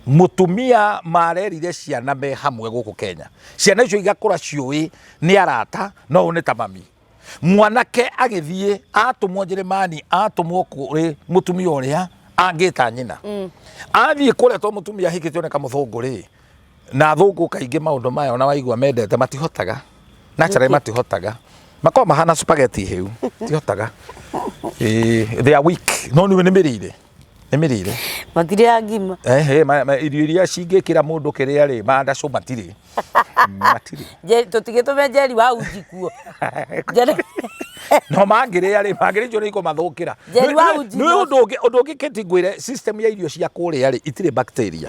mũtumia marerire ciana me hamwe gũkũ Kenya, ciana icio igakũra ciũĩ nĩ arata, no ũyũ nĩ ta mami. Mwanake agĩthiĩ atũmwo Njĩrĩmani, atũmwo kũrĩ mũtumia ũrĩa angĩta nyina. Athiĩ kũrĩa, to mũtumia ahikĩtio nĩ kamũthũngũ rĩ, na athũngũ kaingĩ maũndũ maya ona waigua mendete matihotaga naturally, matihotaga, makoragwo mahana spaghetti hĩu, matihotaga. Ĩĩ, they are weak, no nĩwe nĩ mĩrĩire, nĩ mĩrĩire. Matirĩ ngima. Ehe, irio iria cingĩkĩra mũndũ kĩrĩa rĩ, mandacũ matirĩ, matirĩ. Tũtigĩtũme Njeri wa uji kuo. No mangĩrĩa rĩ, mangĩrĩa icio nĩ ikũmathũkĩra. Njeri wa uji. Nĩ ũndũ ũngĩ Kate ngwĩre, system ya irio cia kũrĩa rĩ, itirĩ bacteria.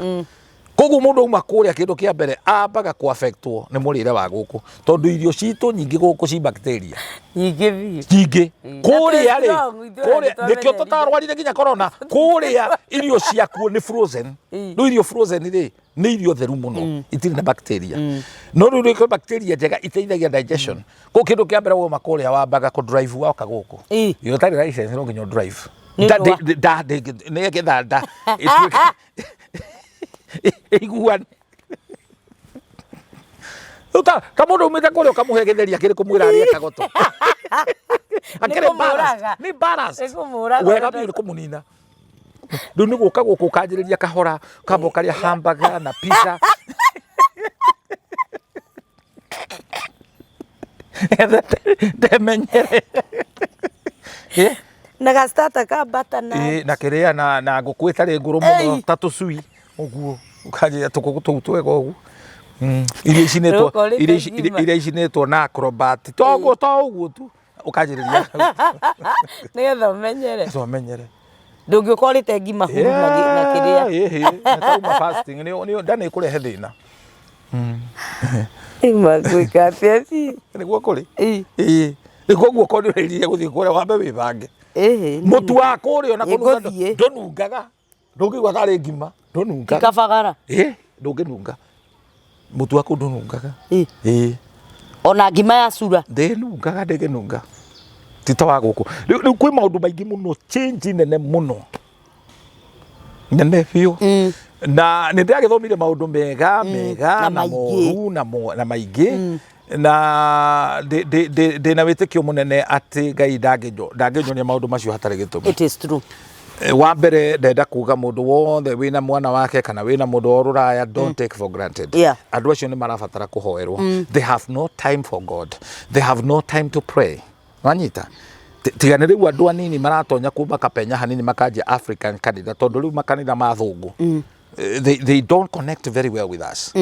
Koguo mũndũ auma kũrĩa, kĩndũ kĩa mbere ambaga kũ-affectwo nĩ mũrĩre wa gũkũ, tondũ irio citũ nyingĩ gũkũ ci bacteria. Nyingĩ biũ. Nyingĩ. Kũrĩa rĩ, Strong, ithuĩ kũrĩa nĩ nĩkĩo twamenyerire. tũtarwarire nginya corona. Kũrĩa irio ciakuo nĩ frozen. Rĩu irio frozen rĩ, nĩ irio theru mũno, itirĩ na bacteria. No rĩu rĩ, kwĩ bacteria njega iteithagia digestion. Koguo kĩndũ kĩa mbere wauma kũrĩa wambaga kũ drive woka gũkũ. Iyo ũtarĩ license no nginya ũ drive. Nĩ Nda ũndũ wa- nda nĩgetha nda ĩtuĩke ĩiguane. Rĩu ta mũndũ umĩte kũrĩa ũkamũhe gĩtheri akĩrĩ kũmwĩra arĩe kagoto. Akĩrĩ Nĩ kũmũraga. balanced. Nĩ balanced. Nĩ kũmũraga. Wega biũ nĩ kũmũnina. Rĩu nĩ gũka gũkũ ũkanjĩrĩria kahora, ũkamba ũkarĩa hamburger na pizza. Ndemenyere. Na gastata ka butternut. Ĩ, na kĩrĩa na ngũkũ ĩtarĩ ngũrũ mũno, Ei. ta tũcui ũguo, ũkanjĩra tũkũkũ tũu twega ũguo. Iria icinĩtwo Rũkorĩte iria ngima. Iria icinĩtwo na acrobat to ũguo, to ũguo tu ũkanjĩrĩria. Nĩgetha ũmenyere. Tũmenyere. Ndũngĩũka ũrĩte ngima huru na kĩrĩa. Ĩhĩ, nĩ tauma fasting nĩ nda nĩ ĩkũrehe thĩna. Magwĩka atĩa ci? Nĩguo kũrĩ. Ĩ. Ĩĩ, koguo korwo nĩ ũrerire gũthiĩ kũrĩa, wambe wĩbange. Ĩhĩ. Mũtu wa kũrĩa ona kũnunga Nĩngũthiĩ. ndũnungaga, ndũngĩigua tarĩ ngima, ndũnungaga. Kabagara. Ĩ, ndũngĩnunga, mũtu waku ndũnungaga. Ĩ. Ĩ. Ona ngima ya cura. Ndĩnungaga, ndĩngĩnunga, ti ta wa gũkũ. Rĩu kwĩ maũndũ maingĩ mũno, change nene mũno, nene biũ. Na nĩ ndĩragĩthomire maũndũ mega mega na na maingĩ. Moru na maingĩ, na ndĩna wĩtĩkio mũnene atĩ Ngai ndangĩnyonia maũndũ macio hatarĩ gĩtũmi. It is true. Wa mbere ndenda kuga mũndũ wothe wĩna mwana wake kana wĩna mũndũ wa rũraya, don't take for granted. Andũ acio nĩ marabatara kũhoerwo. They have no time for God, they have no time to pray. Wanyita? Tiga nĩ rĩu andũ anini maratonya kũ makapenya hanini makanjia African kanitha, tondũ rĩu makanitha ma thũngũ, they don't connect very well with us.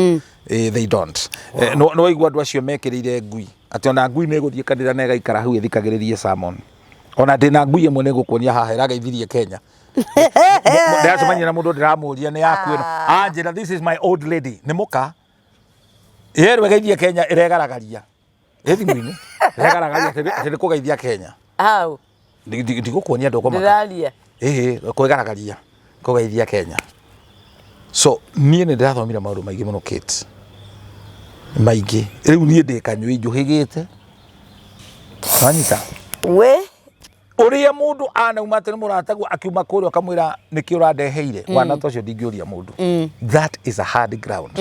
They don't. No waigua andũ acio mekĩrĩire ngui atĩ ona ngui nĩ ĩgũthiĩ kanitha na ĩgaikara hau ĩthikagĩrĩrie sermon. Ona ndĩna ngui ĩmwe nĩ ngũkuonia haha ĩrageithirie Kenya. Ndĩracemania na mũndũ, ndĩramũria nĩ yaku ĩno, anjĩra, "This is my old lady." Nĩ mũka yerwo ĩgeithie Kenya, ĩregaragaria ĩ thimũ-inĩ, ĩregaragaria atĩ nĩ kũgeithia Kenya. Hau. Ndigũkuonia, ndũkũmaka. Ndĩraria. Ĩhĩ, kwĩgaragaria kũgeithia Kenya. So niĩ nĩ ndĩrathomire maũndũ maingĩ mũno, Kate, maingĩ. Rĩu niĩ ndĩ kanyũi njũhĩgĩte, wanyita? We. Ũrĩa mũndũ anauma atĩ nĩ mũrataguo akiuma kũrĩa ũkamwĩra nĩkĩ ũrandeheire wana ta ũcio, ndingĩũria mũndũ. That is a hard ground.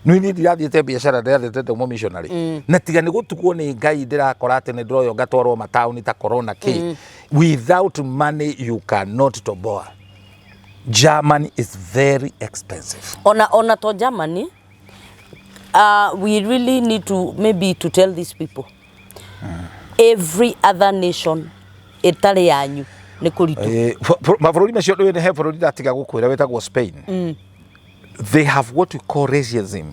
Nĩ niĩ ndirathiĩte biacara, ndĩrathiĩte ndauma missionary, na tiga nĩ gũtugwo nĩ Ngai ndĩrakora atĩ nĩ ndĩroywo ngatwarwo mataũni ta corona kĩ. Without money you cannot toboa. Germany is very expensive. Ona to Germany, we really need to maybe to tell these people. Every other nation ĩtarĩ yanyu nĩ kũritũ. Mabũrũri macio ndũĩ he bũrũri ndatiga gũkwĩra wĩtagwo Spain. They have what we call racism.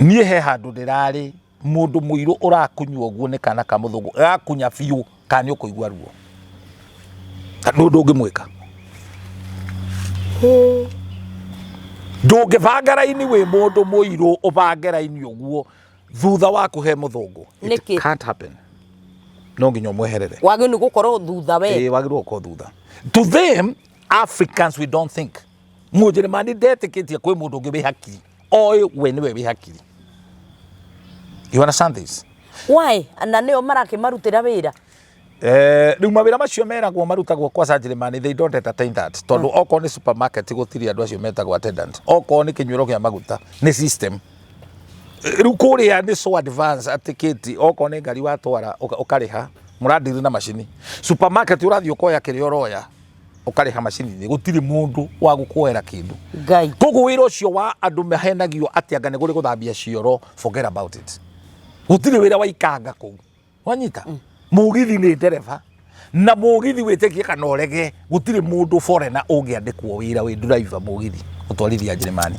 Niĩ he handũ ndĩrarĩ mũndũ mũirũ ũrakunywo ũguo nĩ kana ka mũthũngũ, gakunya biũ kana nĩ ũkũigua ruo. Ndũ ndũngĩmwĩka. Ndũngĩbanga raini wĩ mũndũ mũirũ ũbange raini ũguo thutha waku he mũthũngũ. It Nĩkĩ? can't happen. No nginya ũmweherere. Wagĩrĩirwo nĩ gũkorwo thutha we. Ĩĩ wagĩrĩirwo gũkorwo thutha. To them Africans we don't think. Mũnjĩrĩmani ndetĩkĩtie kwĩ mũndũ ũngĩ wĩ hakiri. Oĩ we nĩwe wĩ hakiri. You understand this? Why? Na nĩo marakĩmarutĩra wĩra. Rĩu mawĩra macio meragwo marutagwo kwa Njĩrĩmani, they don't entertain that tondũ okorwo nĩ supermarket gũtirĩ andũ acio metagwo attendant, okorwo nĩ kĩnyuĩro kĩa maguta nĩ system. Rĩu kũrĩa nĩ so advance atĩ kĩti okorwo nĩ ngari watwara ũkarĩha mũrandiri na macini. Supermarket ũrathiĩ ũkoya kĩrĩa ũroya ũkarĩha macini-inĩ, gũtirĩ mũndũ wa gũkuoera kĩndũ. Ngai. Koguo wĩra ũcio wa andũ mahenagio atĩ anga nĩ kũrĩ gũthambia cioro, forget about it. Gũtirĩ wĩra wa ikanga kũu. Wanyita? Mũgithi nĩ ndereba na mũgithi wĩtĩkie kana ũrege gũtirĩ mũndũ foreigner ũngĩandĩkwo wĩra wĩ driver mũgithi gũtwarithia Njĩrĩmani.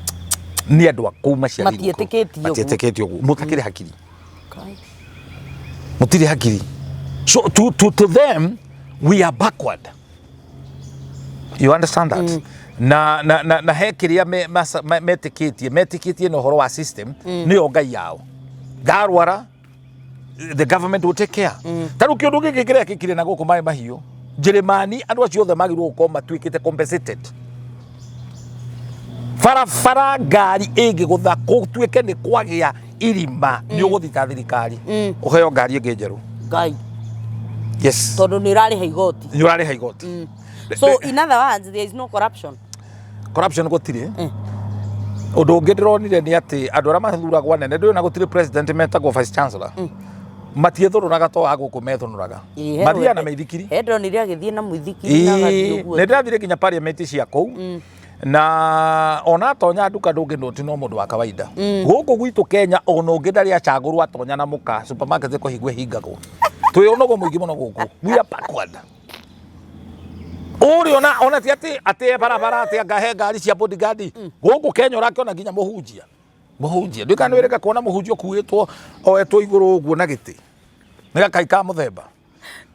Nĩ andũ a kũu maciarĩirwo kũu. Matiĩtĩkĩtie ũguo. Matiĩtĩkĩtie ũguo. Mũtakĩrĩ hakiri. Mũtirĩ hakiri. So to them we are backward. You understand that? Na he kĩrĩa metĩkĩtie metĩkĩtie na ũhoro wa system nĩyo ngai yao. Ndarwara the government will take care. Ta rĩu kĩũndũ gĩkĩ kĩrĩa kĩkire na gũkũ maĩ mahiũ Njĩrĩmani andũ acio othe magĩrĩirwo gũkorwo matuĩkĩte compensated. Barabara ngari ĩngĩgũtha gũtuĩke nĩ kwagĩa irima nĩ ũgũthita thirikari ũheo ngari ĩngĩ njerũ. Ngai. Yes. Tondũ nĩ ũrarĩha igoti. Nĩ ũrarĩha igoti. So in other words there is no corruption. Corruption gũtirĩ. Ũndũ ũngĩ ndĩronire nĩ atĩ andũ arĩa mathuragwo anene ndũĩ na gũtirĩ president metagwo vice chancellor. Matiĩthũnũraga to a gũkũ methũnũraga. Mathiaga na mĩithikiri. He ndonire agĩthiĩ na mũithikiri na agathiĩ ũguo. Nĩ ndĩrathire nginya parliament cia kũu na ona atonya nduka ndũngĩ noti no mũndũ wa kawaida. Gũkũ gwitũ Kenya ona ũngĩ ndarĩ acagũrwo atonya na mũka supermarket kũhingwo ĩhingagwo. Twĩ ũnogo mũingĩ mũno gũkũ. We are backward. Ũrĩ ona ti atĩ atĩ barabara atĩ anga he ngari cia bodyguard. Gũkũ Kenya ũrakĩona nginya mũhunjia. Mũhunjia. Ndũĩ kana nĩ wĩrĩga kuona mũhunjia ũkuĩtwo oetwo igũrũ ũguo na gĩtĩ. Nĩ gakai ka mũthemba.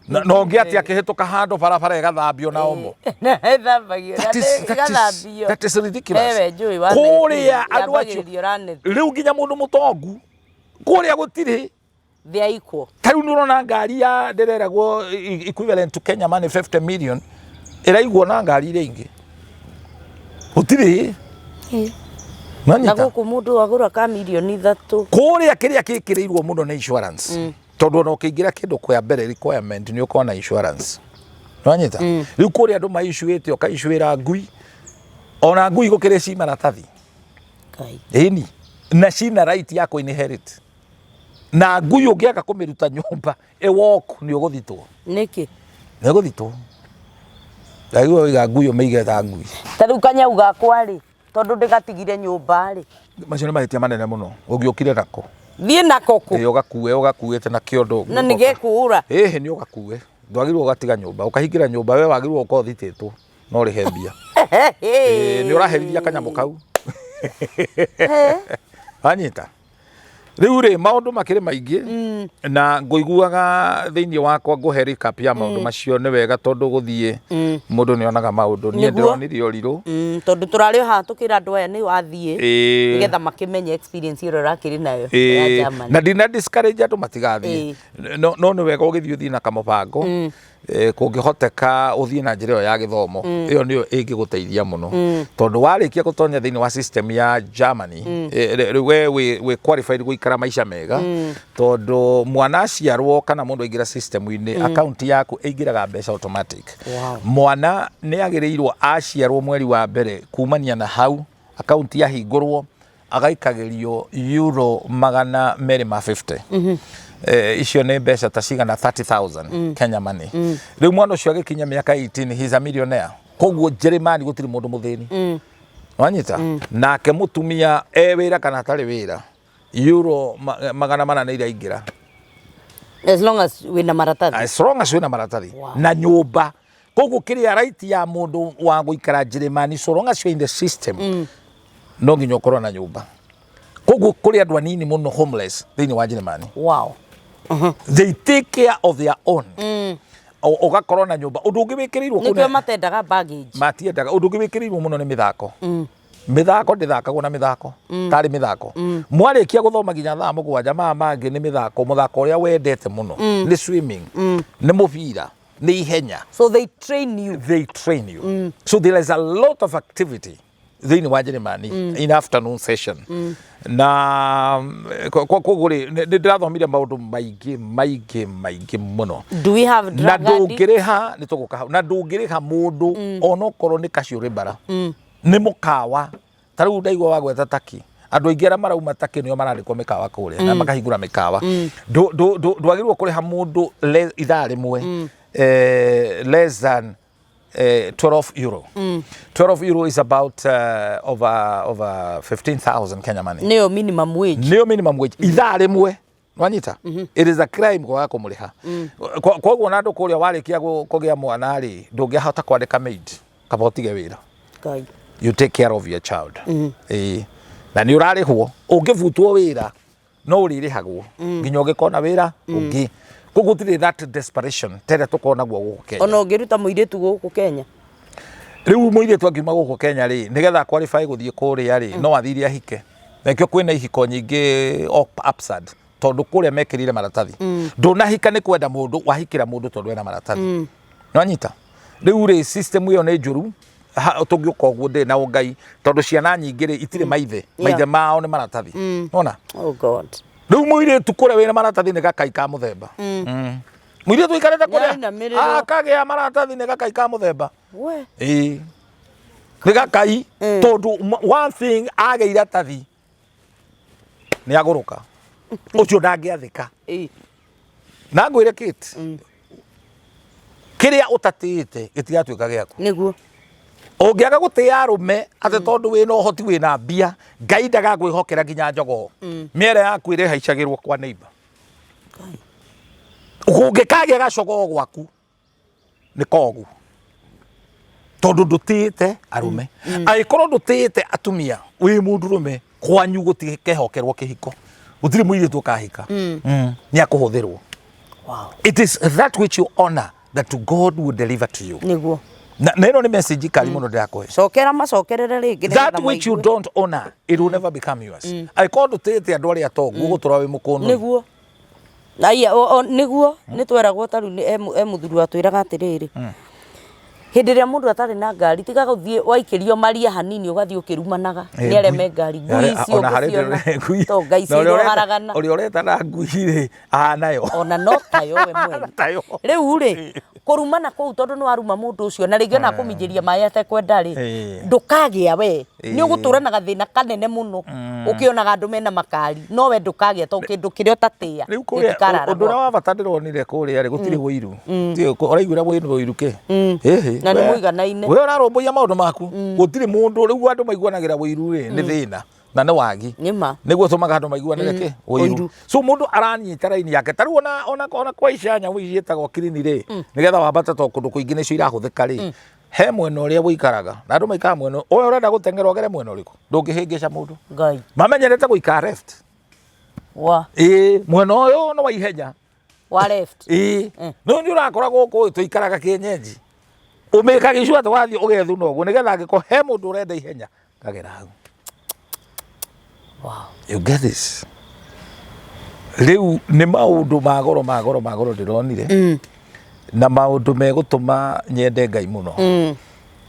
Na ũngĩ atĩ akĩhĩtũka handũ barabara ĩgathambio na omo. Ĩthambagio na ĩgathambio. That is ridiculous. Ewe njũĩ wa Kũrĩa andũ acio yambagĩrĩrio raneti. rĩu nginya mũndũ mũtongu kũrĩa gũtirĩ. They are equal. Ta rĩu nĩ ũrona ngari ya ndĩreragwo equivalent to Kenya money 50 million ĩraigwo na ngari iria ingĩ. Gũtirĩ. Na Nanyita. gũkũ mũndũ agũra ka mirioni 3. Kũrĩa kĩrĩa gĩkĩrĩirwo mũno nĩ insurance. Tondũ ona ũkĩingĩra kĩndũ kĩa mbere requirement nĩ ũkorwo na insurance. Nĩwanyita? Rĩu kũrĩa andũ maicũĩte ũkaicũĩra ngui. Ona ngui gũkĩrĩ ci maratathi. Ngai. Ĩni. Na cina right ya kũ inherit. Na ngui ũngĩaga kũmĩruta nyũmba ĩ walk nĩ ũgũthitwo. Nĩkĩ? Nĩ ũgũthitwo. Ndaigua waiga ngui ũmĩige ta ngui. Ta rĩu kanyau gakwa rĩ, tondũ ndĩgatigire nyũmba rĩ. Macio nĩ mahĩtia manene mũno. Ũngĩũkire nako. Thiĩ nako kũ? Ĩ ũgakue ũgakuĩte na kĩondo ũguo. Na nĩ gekũũra. Ĩhĩ nĩ ũgakue. Ndwagĩrĩirwo ũgatiga nyũmba. Ũkahingĩra nyũmba we wagĩrĩirwo gũkorwo ũthitĩtwo. No ũrĩhe mbia. Nĩ ũraherithia kanyamũ kau. Wanyita? Rĩu rĩ maũndũ makĩrĩ maingĩ na ngũiguaga thĩinĩ wakwa ngũhe recap ya maũndũ macio nĩ wega tondũ gũthiĩ mũndũ nĩ onaga maũndũ. Niĩ Nĩguo. ndĩronire ũrirũ. Tondũ tũrarĩ o haha tũkĩra andũ aya nĩ wathiĩ nĩgetha makĩmenye experience ĩrĩa ũrakĩrĩ nayo ya Germany. Na ndina discourage andũ matigathiĩ. No nĩ wega ũgĩthiĩ ũthiĩ na kamũbango. Kũngĩhoteka ũthiĩ na njĩra ĩyo ya gĩthomo ĩyo nĩyo ĩngĩgũteithia mũno tondũ warĩkia gũtonya thĩinĩ wa system ya Germany rĩu we wĩ qualified gũikara maica mega tondũ mwana aciarwo kana mũndũ aingĩra system-inĩ account yaku ĩingĩraga mbeca automatic. Wow. Mwana nĩ agĩrĩirwo aciarwo mweri wa mbere kumania na hau account yahingũrwo agaikagĩrio euro 250. Icio nĩ mbeca ta cigana 30,000 Kenya money. Rĩu mwana ũcio agĩkinya mĩaka 18 he's a millionaire. Koguo Njĩrĩmani gũtirĩ mũndũ mũthĩni. Wanyita? Nake mũtumia e wĩra kana atarĩ wĩra euro 400 nĩ iraingĩra. As long as wĩna maratathi. As long as wĩna maratathi. Na nyũmba. Koguo kĩrĩa right ya mũndũ wa gũikara Njĩrĩmani, so long as you're in the system, no nginya ũkorwo na nyũmba. Koguo kũrĩ andũ anini mũno homeless thĩinĩ wa Njĩrĩmani. They take care of their own. Ũgakorwo na nyũmba. Ũndũ ũngĩ wĩkĩrĩirwo kũu Nĩkĩo matendaga baggage. Matiendaga. Ũndũ ũngĩ wĩkĩrĩirwo mũno nĩ mĩthako. Mĩthako ndĩthakagwo na mĩthako tarĩ mĩthako. Mwarĩkia gũthoma nginya thaa 7, maya mangĩ nĩ mĩthako. Mũthako ũrĩa wendete mũno nĩ swimming, nĩ mũbira, nĩ ihenya. So they train you. They train you. So there is a lot of activity thĩinĩ wa Njĩrĩmani in afternoon session. Na koguo rĩ, nĩ ndĩrathomire maũndũ maingĩ maingĩ maingĩ mũno. Do we have Na drug addicts? Ndũngĩrĩha, nĩ tũgũka hau, na ndũngĩrĩha mũndũ onokorwo nĩ kaciũrĩ mbara nĩ mũkawa. Ta rĩu ndaigua wagweta Taki, andũ aingĩ arĩa marauma Taki nĩo marandĩkwo mĩkawa kũrĩa na makahingũra mĩkawa. Ndwagĩrĩirwo kũrĩha mũndũ ithaa rĩmwe less than €12. €12 is about over 15,000 Kenya money. Nĩyo minimum wage. Nĩyo minimum wage, ithaa rĩmwe. Wanyita, it is a crime kwaga kũmũrĩha. Koguo na andũ kũrĩa, warĩkia kũgĩa mwana rĩ, ndũngĩhota kwandĩka maid, kaba ũtige wĩra. Ngai. You take care of your child. Ĩĩ, na nĩ ũrarĩhwo. Ũngĩbutwo wĩra no ũrĩrĩhagwo nginya ũngĩkona wĩra ũngĩ. Koguo gũtirĩ that desperation ta ĩrĩa tũkoragwo naguo gũkũ Kenya. Ona ũngĩruta mũirĩtu gũkũ Kenya. Rĩu mũirĩtu angiuma gũkũ Kenya rĩ, nĩgetha qualify gũthiĩ kũrĩa rĩ, no athire ahike. Nakĩo kwĩna ihiko nyingĩ absurd, tondũ kũrĩa mekĩrire maratathi. Ndũnahika nĩ kwenda mũndũ, wahikĩra mũndũ tondũ ena maratathi. Nwanyita, rĩu rĩ, system ĩyo nĩ njũru. Tũngĩũka ũguo ndĩ na ũngai, tondũ ciana nyingĩ rĩ, itirĩ maithe. Maithe mao nĩ maratathi ona. Oh God. Rĩu mũirĩtu kũrĩa wĩna maratathi nĩ gakai ka mũthemba. Mũirĩtu aikarĩte kũrĩa Nĩainamĩrĩrwo. Akagĩa maratathi nĩ gakai ka mũthemba. We. Ĩĩ, nĩ gakai, tondũ one thing, agĩa iratathi nĩ agũrũka ũcio ndangĩathĩka. Na ngwĩre Kate, kĩrĩa ũtatĩĩte gĩtigatuĩka gĩaku. Ũngĩaga gũtĩa arũme atĩ tondũ wĩna ũhoti, wĩna mbia, Ngai ndagakwĩhokera nginya njogoo. Mĩera yaku ĩrĩhaicagĩrwo kwa neighbor. Kũngĩkagĩa gacogoo gwaku nĩ kogu, tondũ ndũtĩĩte arũme. Angĩkorwo ndũtĩĩte atumia wĩ mũndũrũme, kwanyu gũtikehokerwo kĩhiko, gũtirĩ mũirĩtu ũkahika. Nĩ akũhũthĩrwo. It is that which you honor that God will deliver to you. Na ĩno nĩ message kali mũno ndĩrakũhe. Cokera, macokerere rĩngĩ nĩgetha That which you maigue. don't honor, it will never become yours. Angĩkorwo ndũtĩĩte andũ arĩa atongu, ũgũtũra wĩ mũkũnũ. Nĩguo. Aya, nĩguo nĩ tweragwo ta rĩu he mũthuri watwĩraga atĩrĩrĩ, hĩndĩ ĩrĩa mũndũ atarĩ na ngari, tiga gũthiĩ waikĩrio maria hanini ũgathiĩ ũkĩrumanaga nĩ arĩa me ngari. Ngui icio Ona harĩ ũngĩciona ngui to ngai na ũrĩa ciroharagana. Ũrĩa ũreta na ngui rĩ, ahanayo. Ona no tayo we mwene. Tayo. Rĩu rĩ, kũrumana kũu, tondũ nĩ waruma mũndũ ũcio na rĩngĩ ona akũminjĩria maĩ atekwenda rĩ, ndũkagĩa. We nĩ ũgũtũra na gathĩna kanene mũno ũkĩonaga andũ mena makari, no we ndũkagĩa, tondũ kĩndũ kĩrĩa ũtatĩa Rĩu kũrĩa gĩtikarara ũndũ ũrĩa gwaku. Wa bata ndĩronire kũrĩa rĩ, gũtirĩ ũiru. Ũraiguĩra wĩna ũiru kĩ? Ĩhĩ. Na nĩ mũiganaine. We ũrarũmbũiya maũndũ maku, gũtirĩ mũndũ. Rĩu andũ maiguanagĩra ũiru rĩ, nĩ thĩna na nĩ wagi. Nĩ ma. Nĩguo tũmaga andũ maiguanĩre kĩ? Ũiru. Ũiru. So mũndũ aranyita raini yake. Ta rĩu ona kwa ica nyamũ ici ciĩtagwo kirini rĩ, nĩgetha wambate, to kũndũ kũingĩ nĩcio irahũthĩka rĩ, he mwena ũrĩa ũikaraga na andũ maikaraga mwena ũyũ. Ũrenda gũteng'era ũgere mwena ũrĩkũ? Ndũngĩhĩngĩca mũndũ. Ngai. Mamenyerete gũikara left. Wa Ĩĩ, mwena ũyũ nĩ wa ihenya. Wa left. Ĩĩ, no nĩ ũrakora gũkũ tũikaraga kĩenyenji, ũmĩkaga icua atĩ wathiĩ ũgethuna ũguo, nĩgetha angĩkorwo he mũndũ ũrenda ihenya kagera hau. You get this? Rĩu nĩ maũndũ ma goro, ma goro, ma goro ndĩronire, na maũndũ megũtũma nyende Ngai mũno.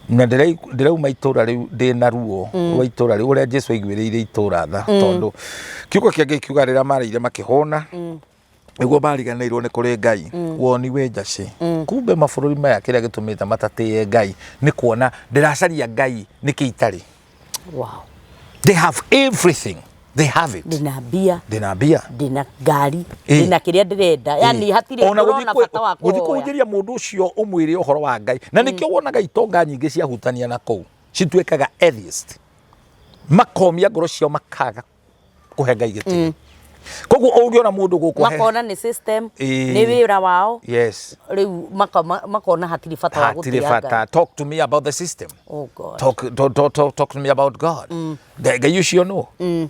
Na ndĩrauma itũra rĩu ndĩna ruo rwa itũra rĩu, ũrĩa Jesu aiguĩrĩire itũra tha, tondũ kiugo kĩa Ngai kiuga rĩrĩa marĩire makĩhũna, nĩguo mariganĩirwo nĩ kũrĩ Ngai. Woni wĩ njacĩ, kumbe mabũrũri maya kĩrĩa gĩtũmĩte matatĩye Ngai nĩ kuona ndĩracaria Ngai nĩkĩ itarĩ. They have everything, they have it. Ndĩna mbia. Ndĩna mbia. Ndĩna ngari. Ndĩna kĩrĩa ndĩrenda, yani hatirĩ Ona ndũrona bata wa gũthiĩ kũhoya. Kũhunjĩria mũndũ ũcio, ũmwĩre ũhoro wa Ngai, na nĩkĩo wonaga itonga nyingĩ ciahutania na kũu cituĩkaga atheist, makomia ngoro ciao, makaga kũhe Ngai gĩtĩo. Koguo ũngĩona mũndũ gũkũ Makona nĩ system, Ĩĩ. nĩ wĩra wao. Yes. Rĩu makona hatirĩ bata wa Hatirĩ gũtĩa Ngai. bata. Talk to me about the system. Oh God. Talk to me about God. Ngai, Ngai ũcio no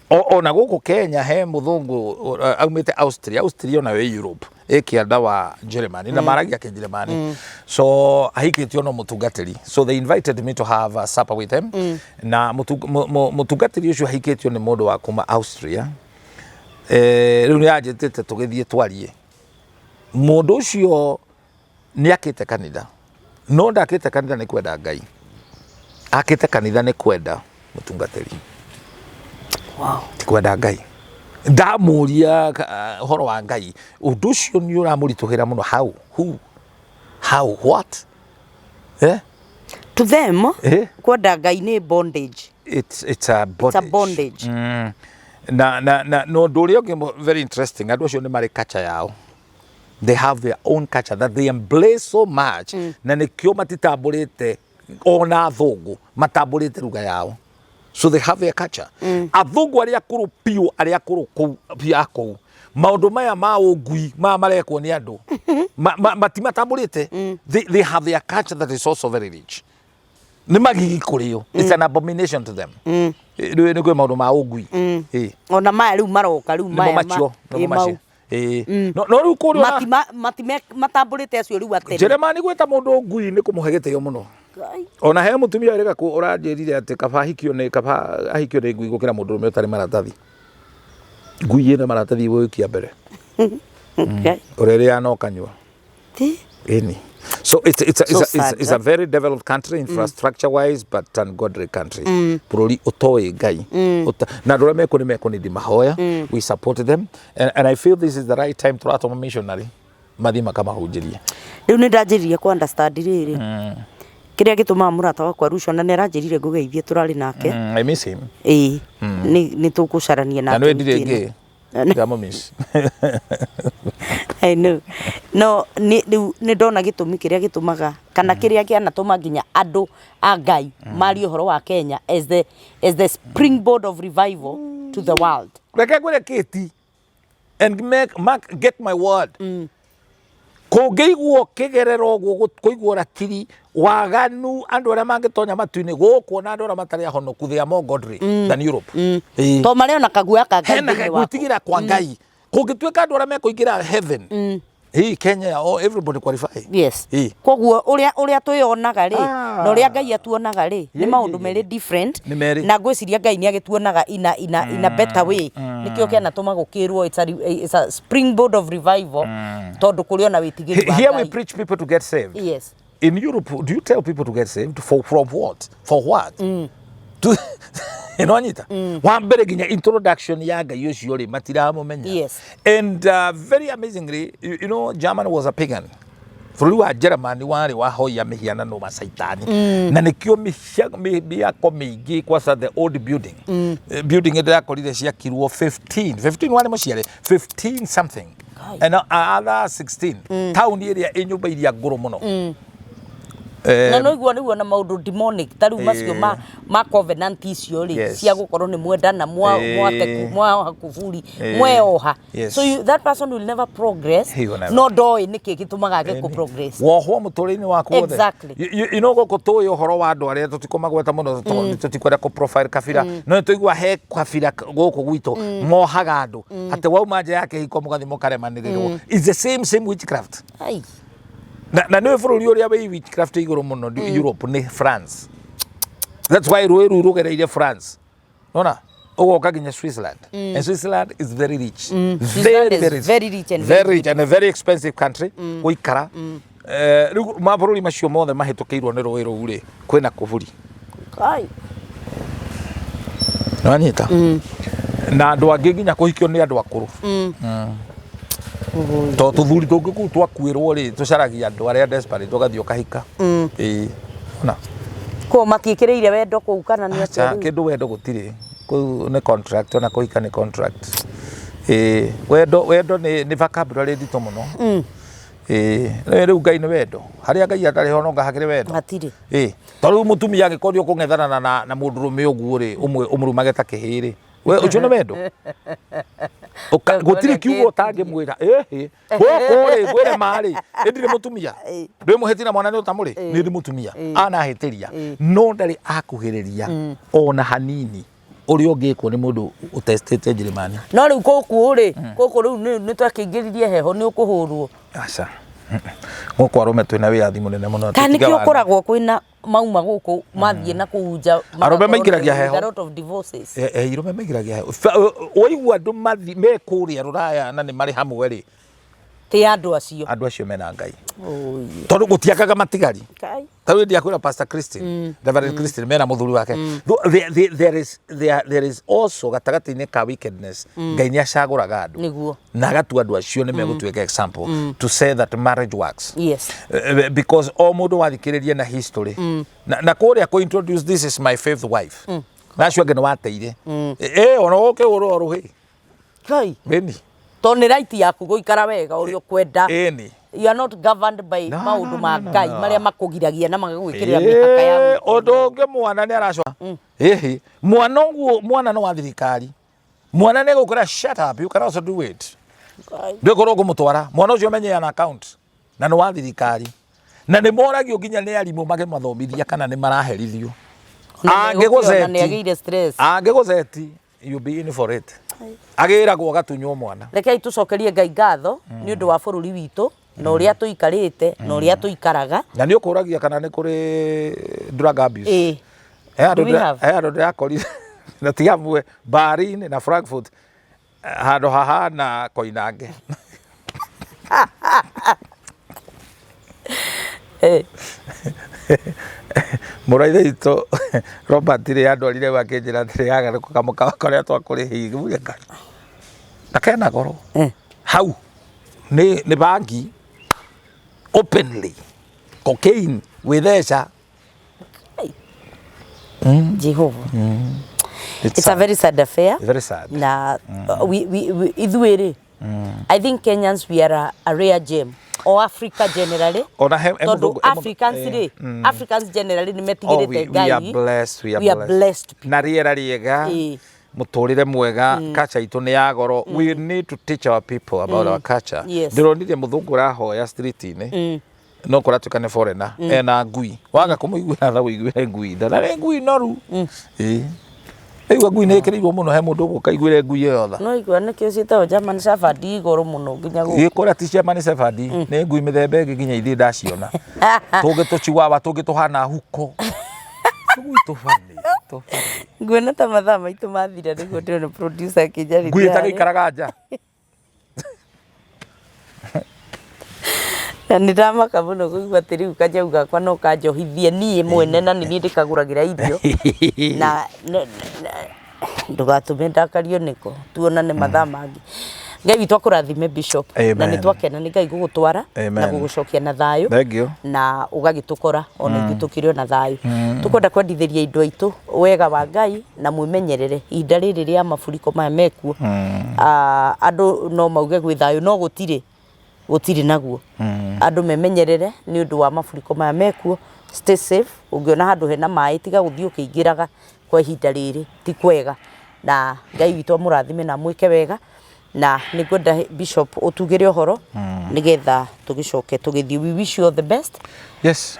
ona gũkũ Kenya he mũthũngũ aumĩte Austria. Austria onayo ĩ Europe, ĩ kĩanda wa Germany, na maragia Kĩnjĩrĩmani. So ahikĩtio no mũtungatĩri, so they invited me to have a supper with them. Na mũtungatĩri ũcio ahikĩtio nĩ mũndũ wa kuma Austria. Rĩu nĩ anjĩtĩte tũgĩthiĩ twarie. Mũndũ ũcio nĩ akĩte kanitha, no ndakĩte kanitha nĩ kwenda Ngai, akĩte kanitha nĩ kwenda mũtungatĩri. Ti kwenda Ngai. Ndamũria ũhoro wa Ngai, ũndũ ũcio nĩ ũramũritũhĩra mũno. How, who, how, what, eh? To them, Eh? kwenda Ngai nĩ bondage. It's a bondage. It's a bondage. Na no ũndũ ũrĩa ũngĩ very interesting, andũ acio nĩ marĩ culture yao. They have their own culture that they embrace so much, na nĩkĩo matitambũrĩte ona athũngũ matambũrĩte ruga yao. So they have their culture. Athũngũ arĩa akũrũ biũ, arĩa akũrũ kũu biũ a kũu, maũndũ maya ma ũngui maya marekwo nĩ andũ matimatambũrĩte. They have their culture that is also very rich. Nĩ magigi kũrĩo. It's an abomination to them. Rĩu nĩ kwĩ maũndũ ma ũngui. Ona maya rĩu maroka rĩu Nĩmo maya macio nĩmo mau. Macio. No no rĩu kũrĩa Matambũrĩte acio rĩu atene. Jeremani gwĩta mũndũ ngui nĩ kũmũhe gĩtĩo mũno. Ngai. Ona he mũtumia wĩrĩga kũ ũranjĩrire atĩ kaba ahikio nĩ ngui gũkĩra mũndũ ũrũme ũtarĩ maratathi. Ngui ĩna maratathi ĩgũgĩkia mbere. Ngai. Ũrĩa ĩrĩaga na ũkanyua. Ti. Ĩni. So it's So a, sad, it's a very developed country infrastructure wise, but ungodly country. Bũrũri ũtoĩ Ngai. Na andũ arĩa mekuo nĩ mekũnindi mahoya. We support them and I feel this is the right time tũratũma missionary mathiĩ makamahunjĩrie. Rĩu nĩ ndanjĩrĩria ku understand rĩrĩ kĩrĩa gĩtũmaga mũrata wakwa Ruco, na nĩ aranjĩrire ngũgeithie, tũrarĩ nake. I miss him. Ĩĩ, nĩ tũgũcarania Na nake nĩ ndirĩ wiki ĩno. ngĩ. Ndamũmiss. I know. No nĩ rĩu nĩ ndona gĩtũmi kĩrĩa gĩtũmaga kana kĩrĩa kĩanatũma nginya andũ a Ngai marie ũhoro wa Kenya as the springboard of revival to the world. Reke ngwĩre kĩti and make, mark, get my word. Kũngĩiguo kĩgerero ũguo kũiguo ratiri waganu, andũ arĩa mangĩtonya matu-inĩ gũkũ na andũ arĩa matarĩ ahonoku, they are more godly than Europe. Ĩĩ. To marĩ ona kaguoya ka Ngai Hena thĩinĩ wako. Gwĩtigĩra kwa Ngai kũngĩtuĩka andũ arĩa mekũingĩra heaven hii Kenya, oh, everybody qualify. Ĩĩ. Koguo ũrĩa twĩyonaga rĩ na ũrĩa Ngai atuonaga rĩ nĩ maũndũ merĩ different. Nĩ merĩ. Na ngwĩciria Ngai nĩ agĩtuonaga ina better way, nĩkĩo kĩanatũma gũkĩrwo it's a springboard of revival, tondũ kũrĩ ona wĩtigĩri wa Here we Ngai. preach people to get saved. In Europe, do you tell people to get saved? For from what? For what? To ĩno wa mbere nginya introduction ya Ngai ũcio rĩ matiramũmenya. And very amazingly, Germany was a pagan. Bũrũri wa Germany warĩ wahoia mĩhianano macaitani, na nĩkĩo mĩako mĩingĩ, kwanza the old building. Building ĩrĩa ndĩrakorire ciakirwo 15 15 warĩ mũciare 15 something Kai. and other 16 taũni ĩrĩa ĩ nyũmba iria ngũrũ mũno. Na no iguo nĩguo na maũndũ demonic ta rĩu macio ma covenant icio rĩ cia gũkorwo nĩ mwendana mwateku mwaoha kuburi mweoha. So that person will never progress. He will never. No ndoĩ nĩkĩ gĩtũmaga age kũ progress. Wohwo mũtũrĩre-inĩ waku wothe. You know gũkũ tũĩ ũhoro wa andũ arĩa tũtikũmagweta mũno tondũ tũtikwenda kũ profile kabira, no nĩ tũigua he kabira gũkũ gwitũ mohaga andũ atĩ wauma nja ya kĩhiko mũgathiĩ mũkaremanĩrĩrwo. It's the same witchcraft. Ai. Na nĩ bũrũri ũrĩa wĩ witchcraft igũrũ mũno Europe nĩ France. That's why rũĩ rũu rũgereire France, nona ũgoka nginya Switzerland, and Switzerland is very rich. Switzerland is very rich and very rich and a very expensive country gũikara. Rĩu mabũrũri macio mothe mahĩtũkĩirwo nĩ rũĩ rũu rĩ kwĩna kũburi. Ai. Nĩwanyita na andũ angĩ nginya kũhikio nĩ andũ akũrũ, tondũ tũthuri tũngĩ kũu twakuĩrwo rĩ tũcaragia andũ arĩa desperate, ũgathiĩ ũkahika. Ĩĩ, ona Kũu matiĩkĩrĩire wendo kũu kana nĩ atĩa Acha, rĩu? kĩndũ wendo gũtirĩ kũu, nĩ contract, ona kũhika nĩ contract. Ĩĩ, wendo nĩ vocabulary nditũ mũno. Ĩĩ, rĩu Ngai nĩ wendo, harĩa Ngai atarĩ ho no hakĩrĩ wendo? Hatirĩ. Ĩĩ, tondũ rĩu mũtumia angĩkorwo nĩ ũkũng'ethanana na mũndũrũme ũguo rĩ, ũmwe ũmũrumage ta kĩhĩ rĩ, we ũcio nĩ wendo? Gũtirĩ kiugo ũtangĩmwĩra. Ĩhĩ, gũkũ rĩ, ngwĩre ma rĩ, ĩ ndirĩ mũtumia, ndwĩ mũhĩti na mwana nĩ ũtamũrĩ, nĩ ndĩ mũtumia, anahĩtĩria, no ndarĩ akuhĩrĩria ona hanini ũrĩa ũngĩkwo nĩ mũndũ ũtestĩte Njĩrĩmani. No rĩu gũkũ rĩ, gũkũ rĩu nĩ twakĩingĩririe heho, nĩ ũkũhũrwo. Aca, gũkũ arũme twĩna wĩyathi mũnene mũno. Kana nĩkĩo ũkoragwo kwĩna mauma gũkũ mathiĩ na kũu nja. Arũme maingĩragia heho. A lot of divorces. Eh, eh, irũme maingĩragia heho. Waigua andũ mathi me kũrĩa rũraya na nĩ marĩ hamwe rĩ, ti andũ acio, andũ acio mena Ngai, tondũ gũtiakaga matigari. Ta rĩu ndiakwĩra Pastor Christine, Reverend Christine mena mũthuri wake. There is there, there is also gatagatĩ-inĩ ka wickedness, Ngai nĩ acagũraga andũ na agatua andũ acio nĩ megũtuĩka example to say that marriage works. Because o mũndũ wathikĩrĩria na history na kũrĩa kũ introduce, "This is my fifth wife," na acio angĩ nĩ wateire, eh, ona ũkĩhũrwo rũhĩ. Ngai. Ĩni. Tondũ nĩ right yaku gũikara wega ũrĩa ũkwenda. Ĩni. You are not governed by No, maũndũ no, ma no, no, Ngai no. marĩa makũgiragia na magagwĩkĩrĩra mĩhaka ya Ĩĩ, gwĩka ũndũ ũngĩ, mwana nĩ aracoka ĩhĩ, mwana ũguo, mwana nĩ wa thirikari, mwana nĩ gũkwĩra, "Shut up, you can also do it." Ngai. Ndwĩkorwo ũkũmũtwara mwana ũcio menye an account na nĩ wa thirikari, na nĩ moragio nginya nĩ arimũ makĩmathomithia kana nĩ maraherithio. Ona nĩ agĩire stress. Angĩgũceti, you be in for it, agĩragwo agatunywo mwana. Rekei tũcokerie Ngai ngatho nĩ ũndũ wa bũrũri witũ na ũrĩa tũikarĩte na ũrĩa tũikaraga. Na nĩ ũkũragia kana nĩ kũrĩ drug abuse. Ĩĩ. He handũ Do we have? He handũ ndĩrakorire na ti hamwe, Berlin na Frankfurt, handũ hahana Koinange. Mũrũ wa ithe witũ Robert rĩ, andwarire hau akĩnjĩra atĩrĩ, haha nĩko kamũkawa karĩa twakũrĩhĩire. Ngai, na kena goro. Hau nĩ bangi openly, cocaine, gwĩtheca. Jehova. It's It's a very sad affair. Very sad. Na we ithuĩ rĩ, I think Kenyans, we are a rare gem, or Africa generally. Ona he Tondũ Africans rĩ, Africans generally nĩ Oh, metigĩrĩte we are Ngai. blessed, we are We are blessed. Na rĩera rĩega, mũtũrĩre mwega, culture itũ nĩ ya goro. We need to teach our people about our culture. Ndĩronire mũthũngũ ũrahoya street-inĩ, no kũratuĩka nĩ foreigner, ena ngui. Waga kũmũiguĩra tha, ũiguĩre ngui tha, na nĩ ngui noru. Ĩĩ, Aigua ngui nĩ ĩkĩrĩirwo mũno, he mũndũ ũgũka aiguĩre ngui ĩyo tha. No igua nĩkĩo ciĩtagwo German Shepherd igũrũ mũno nginya gũkũ. Ĩ kũrĩa ti German Shepherd, nĩ ngui mĩthemba ĩngĩ nginya ithuĩ ndaciona. Tũngĩ tũchiwawa, tũngĩ tũhana huko. Tũgui tũbani, tũbani. Nguona ta mathaa maitũ mathira, nĩguo ndĩrona producer akĩnjarĩria Ngui harĩa. ĩtagĩikaraga nja. Na nĩ ndamaka mũno kũigua atĩ rĩu kanyau gakwa no kanjohithie niĩ mwene, na nĩ niĩ ndĩkagũragĩra irio na ndũgatũme ndakario nĩko. Tuonane mathaa mangĩ. Ngai witũ akũrathime, Bishop, na nĩ Amen. twakena nĩ Ngai gũgũtwara na Amen. gũgũcokia na thayũ. Thank you. Na ũgagĩtũkora ona ithuĩ tũkĩrĩ o na thayũ. Tũkwenda kwendithĩria indo aitũ wega wa Ngai na mwĩmenyerere ihinda rĩrĩ rĩa maburiko maya mekuo. Ah, andũ no mauge gwĩ thayũ, no gũtirĩ, gũtirĩ naguo. Andũ memenyerere nĩ ũndũ wa maburiko maya mekuo. Stay safe. Ũngĩona handũ hena maĩ, tiga gũthiĩ ũkĩingĩraga kwa ihinda rĩrĩ, ti kwega. Na Ngai witũ amũrathime na amwĩke wega. Na nĩ ngwenda, Bishop, ũtugĩre ũhoro nĩgetha tũgĩcoke tũgĩthiĩ. We wish you all the best.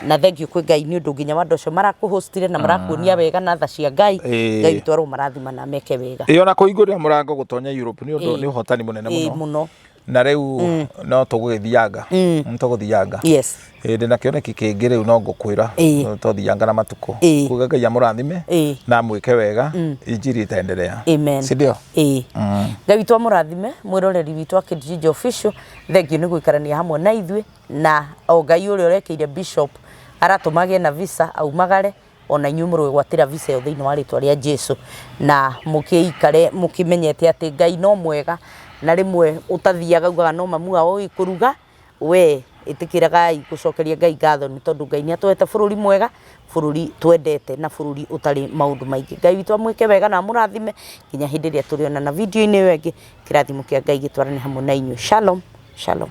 Na thank you kwĩ Ngai nĩ ũndũ nginya wa andũ acio marakũhostire na marakuonia wega na tha cia Ngai. Ngai witũ aromarathima na meke wega. Ĩ ona kũhingũrĩra mũrango gũtonya Europe nĩ ũndũ, nĩ ũhotani mũnene mũno. Mũno. Na rĩu no tũgũgĩthianga, nĩ tũgũthianga. Ĩ ndĩna kĩoneki kĩngĩ rĩu, no ngũkwĩra twathianga na matukũ. Kuga Ngai amũrathime na amwĩke wega, injiri itaendelea. Amen. Si ndio? Ĩĩ. Ngai witũ amũrathime mwĩroreri witũ wa Kid Official. Thank you nĩ gũikarania hamwe na ithuĩ, na o Ngai ũrĩa ũrekeire Bishop aratũma agĩe na visa aumagare, ona inyuĩ mũrwĩgwatĩra visa ĩyo thĩinĩ wa rĩtwa rĩa Jesu, na mũkĩikare mũkĩmenyete atĩ Ngai no mwega, na rĩmwe ũtathiaga ugaga no mamu wao ũĩ kũruga. We ĩtĩkĩragai gũcokeria Ngai ngatho nĩ tondũ Ngai nĩ atũhete bũrũri mwega, bũrũri twendete, na bũrũri ũtarĩ maũndũ maingĩ. Ngai witũ amwĩke wega na amũrathime nginya hĩndĩ ĩrĩa tũrĩonana video-inĩ ĩyo ĩngĩ. Kĩrathimo kĩa Ngai gĩtwarane hamwe na inyuĩ. Shalom, shalom.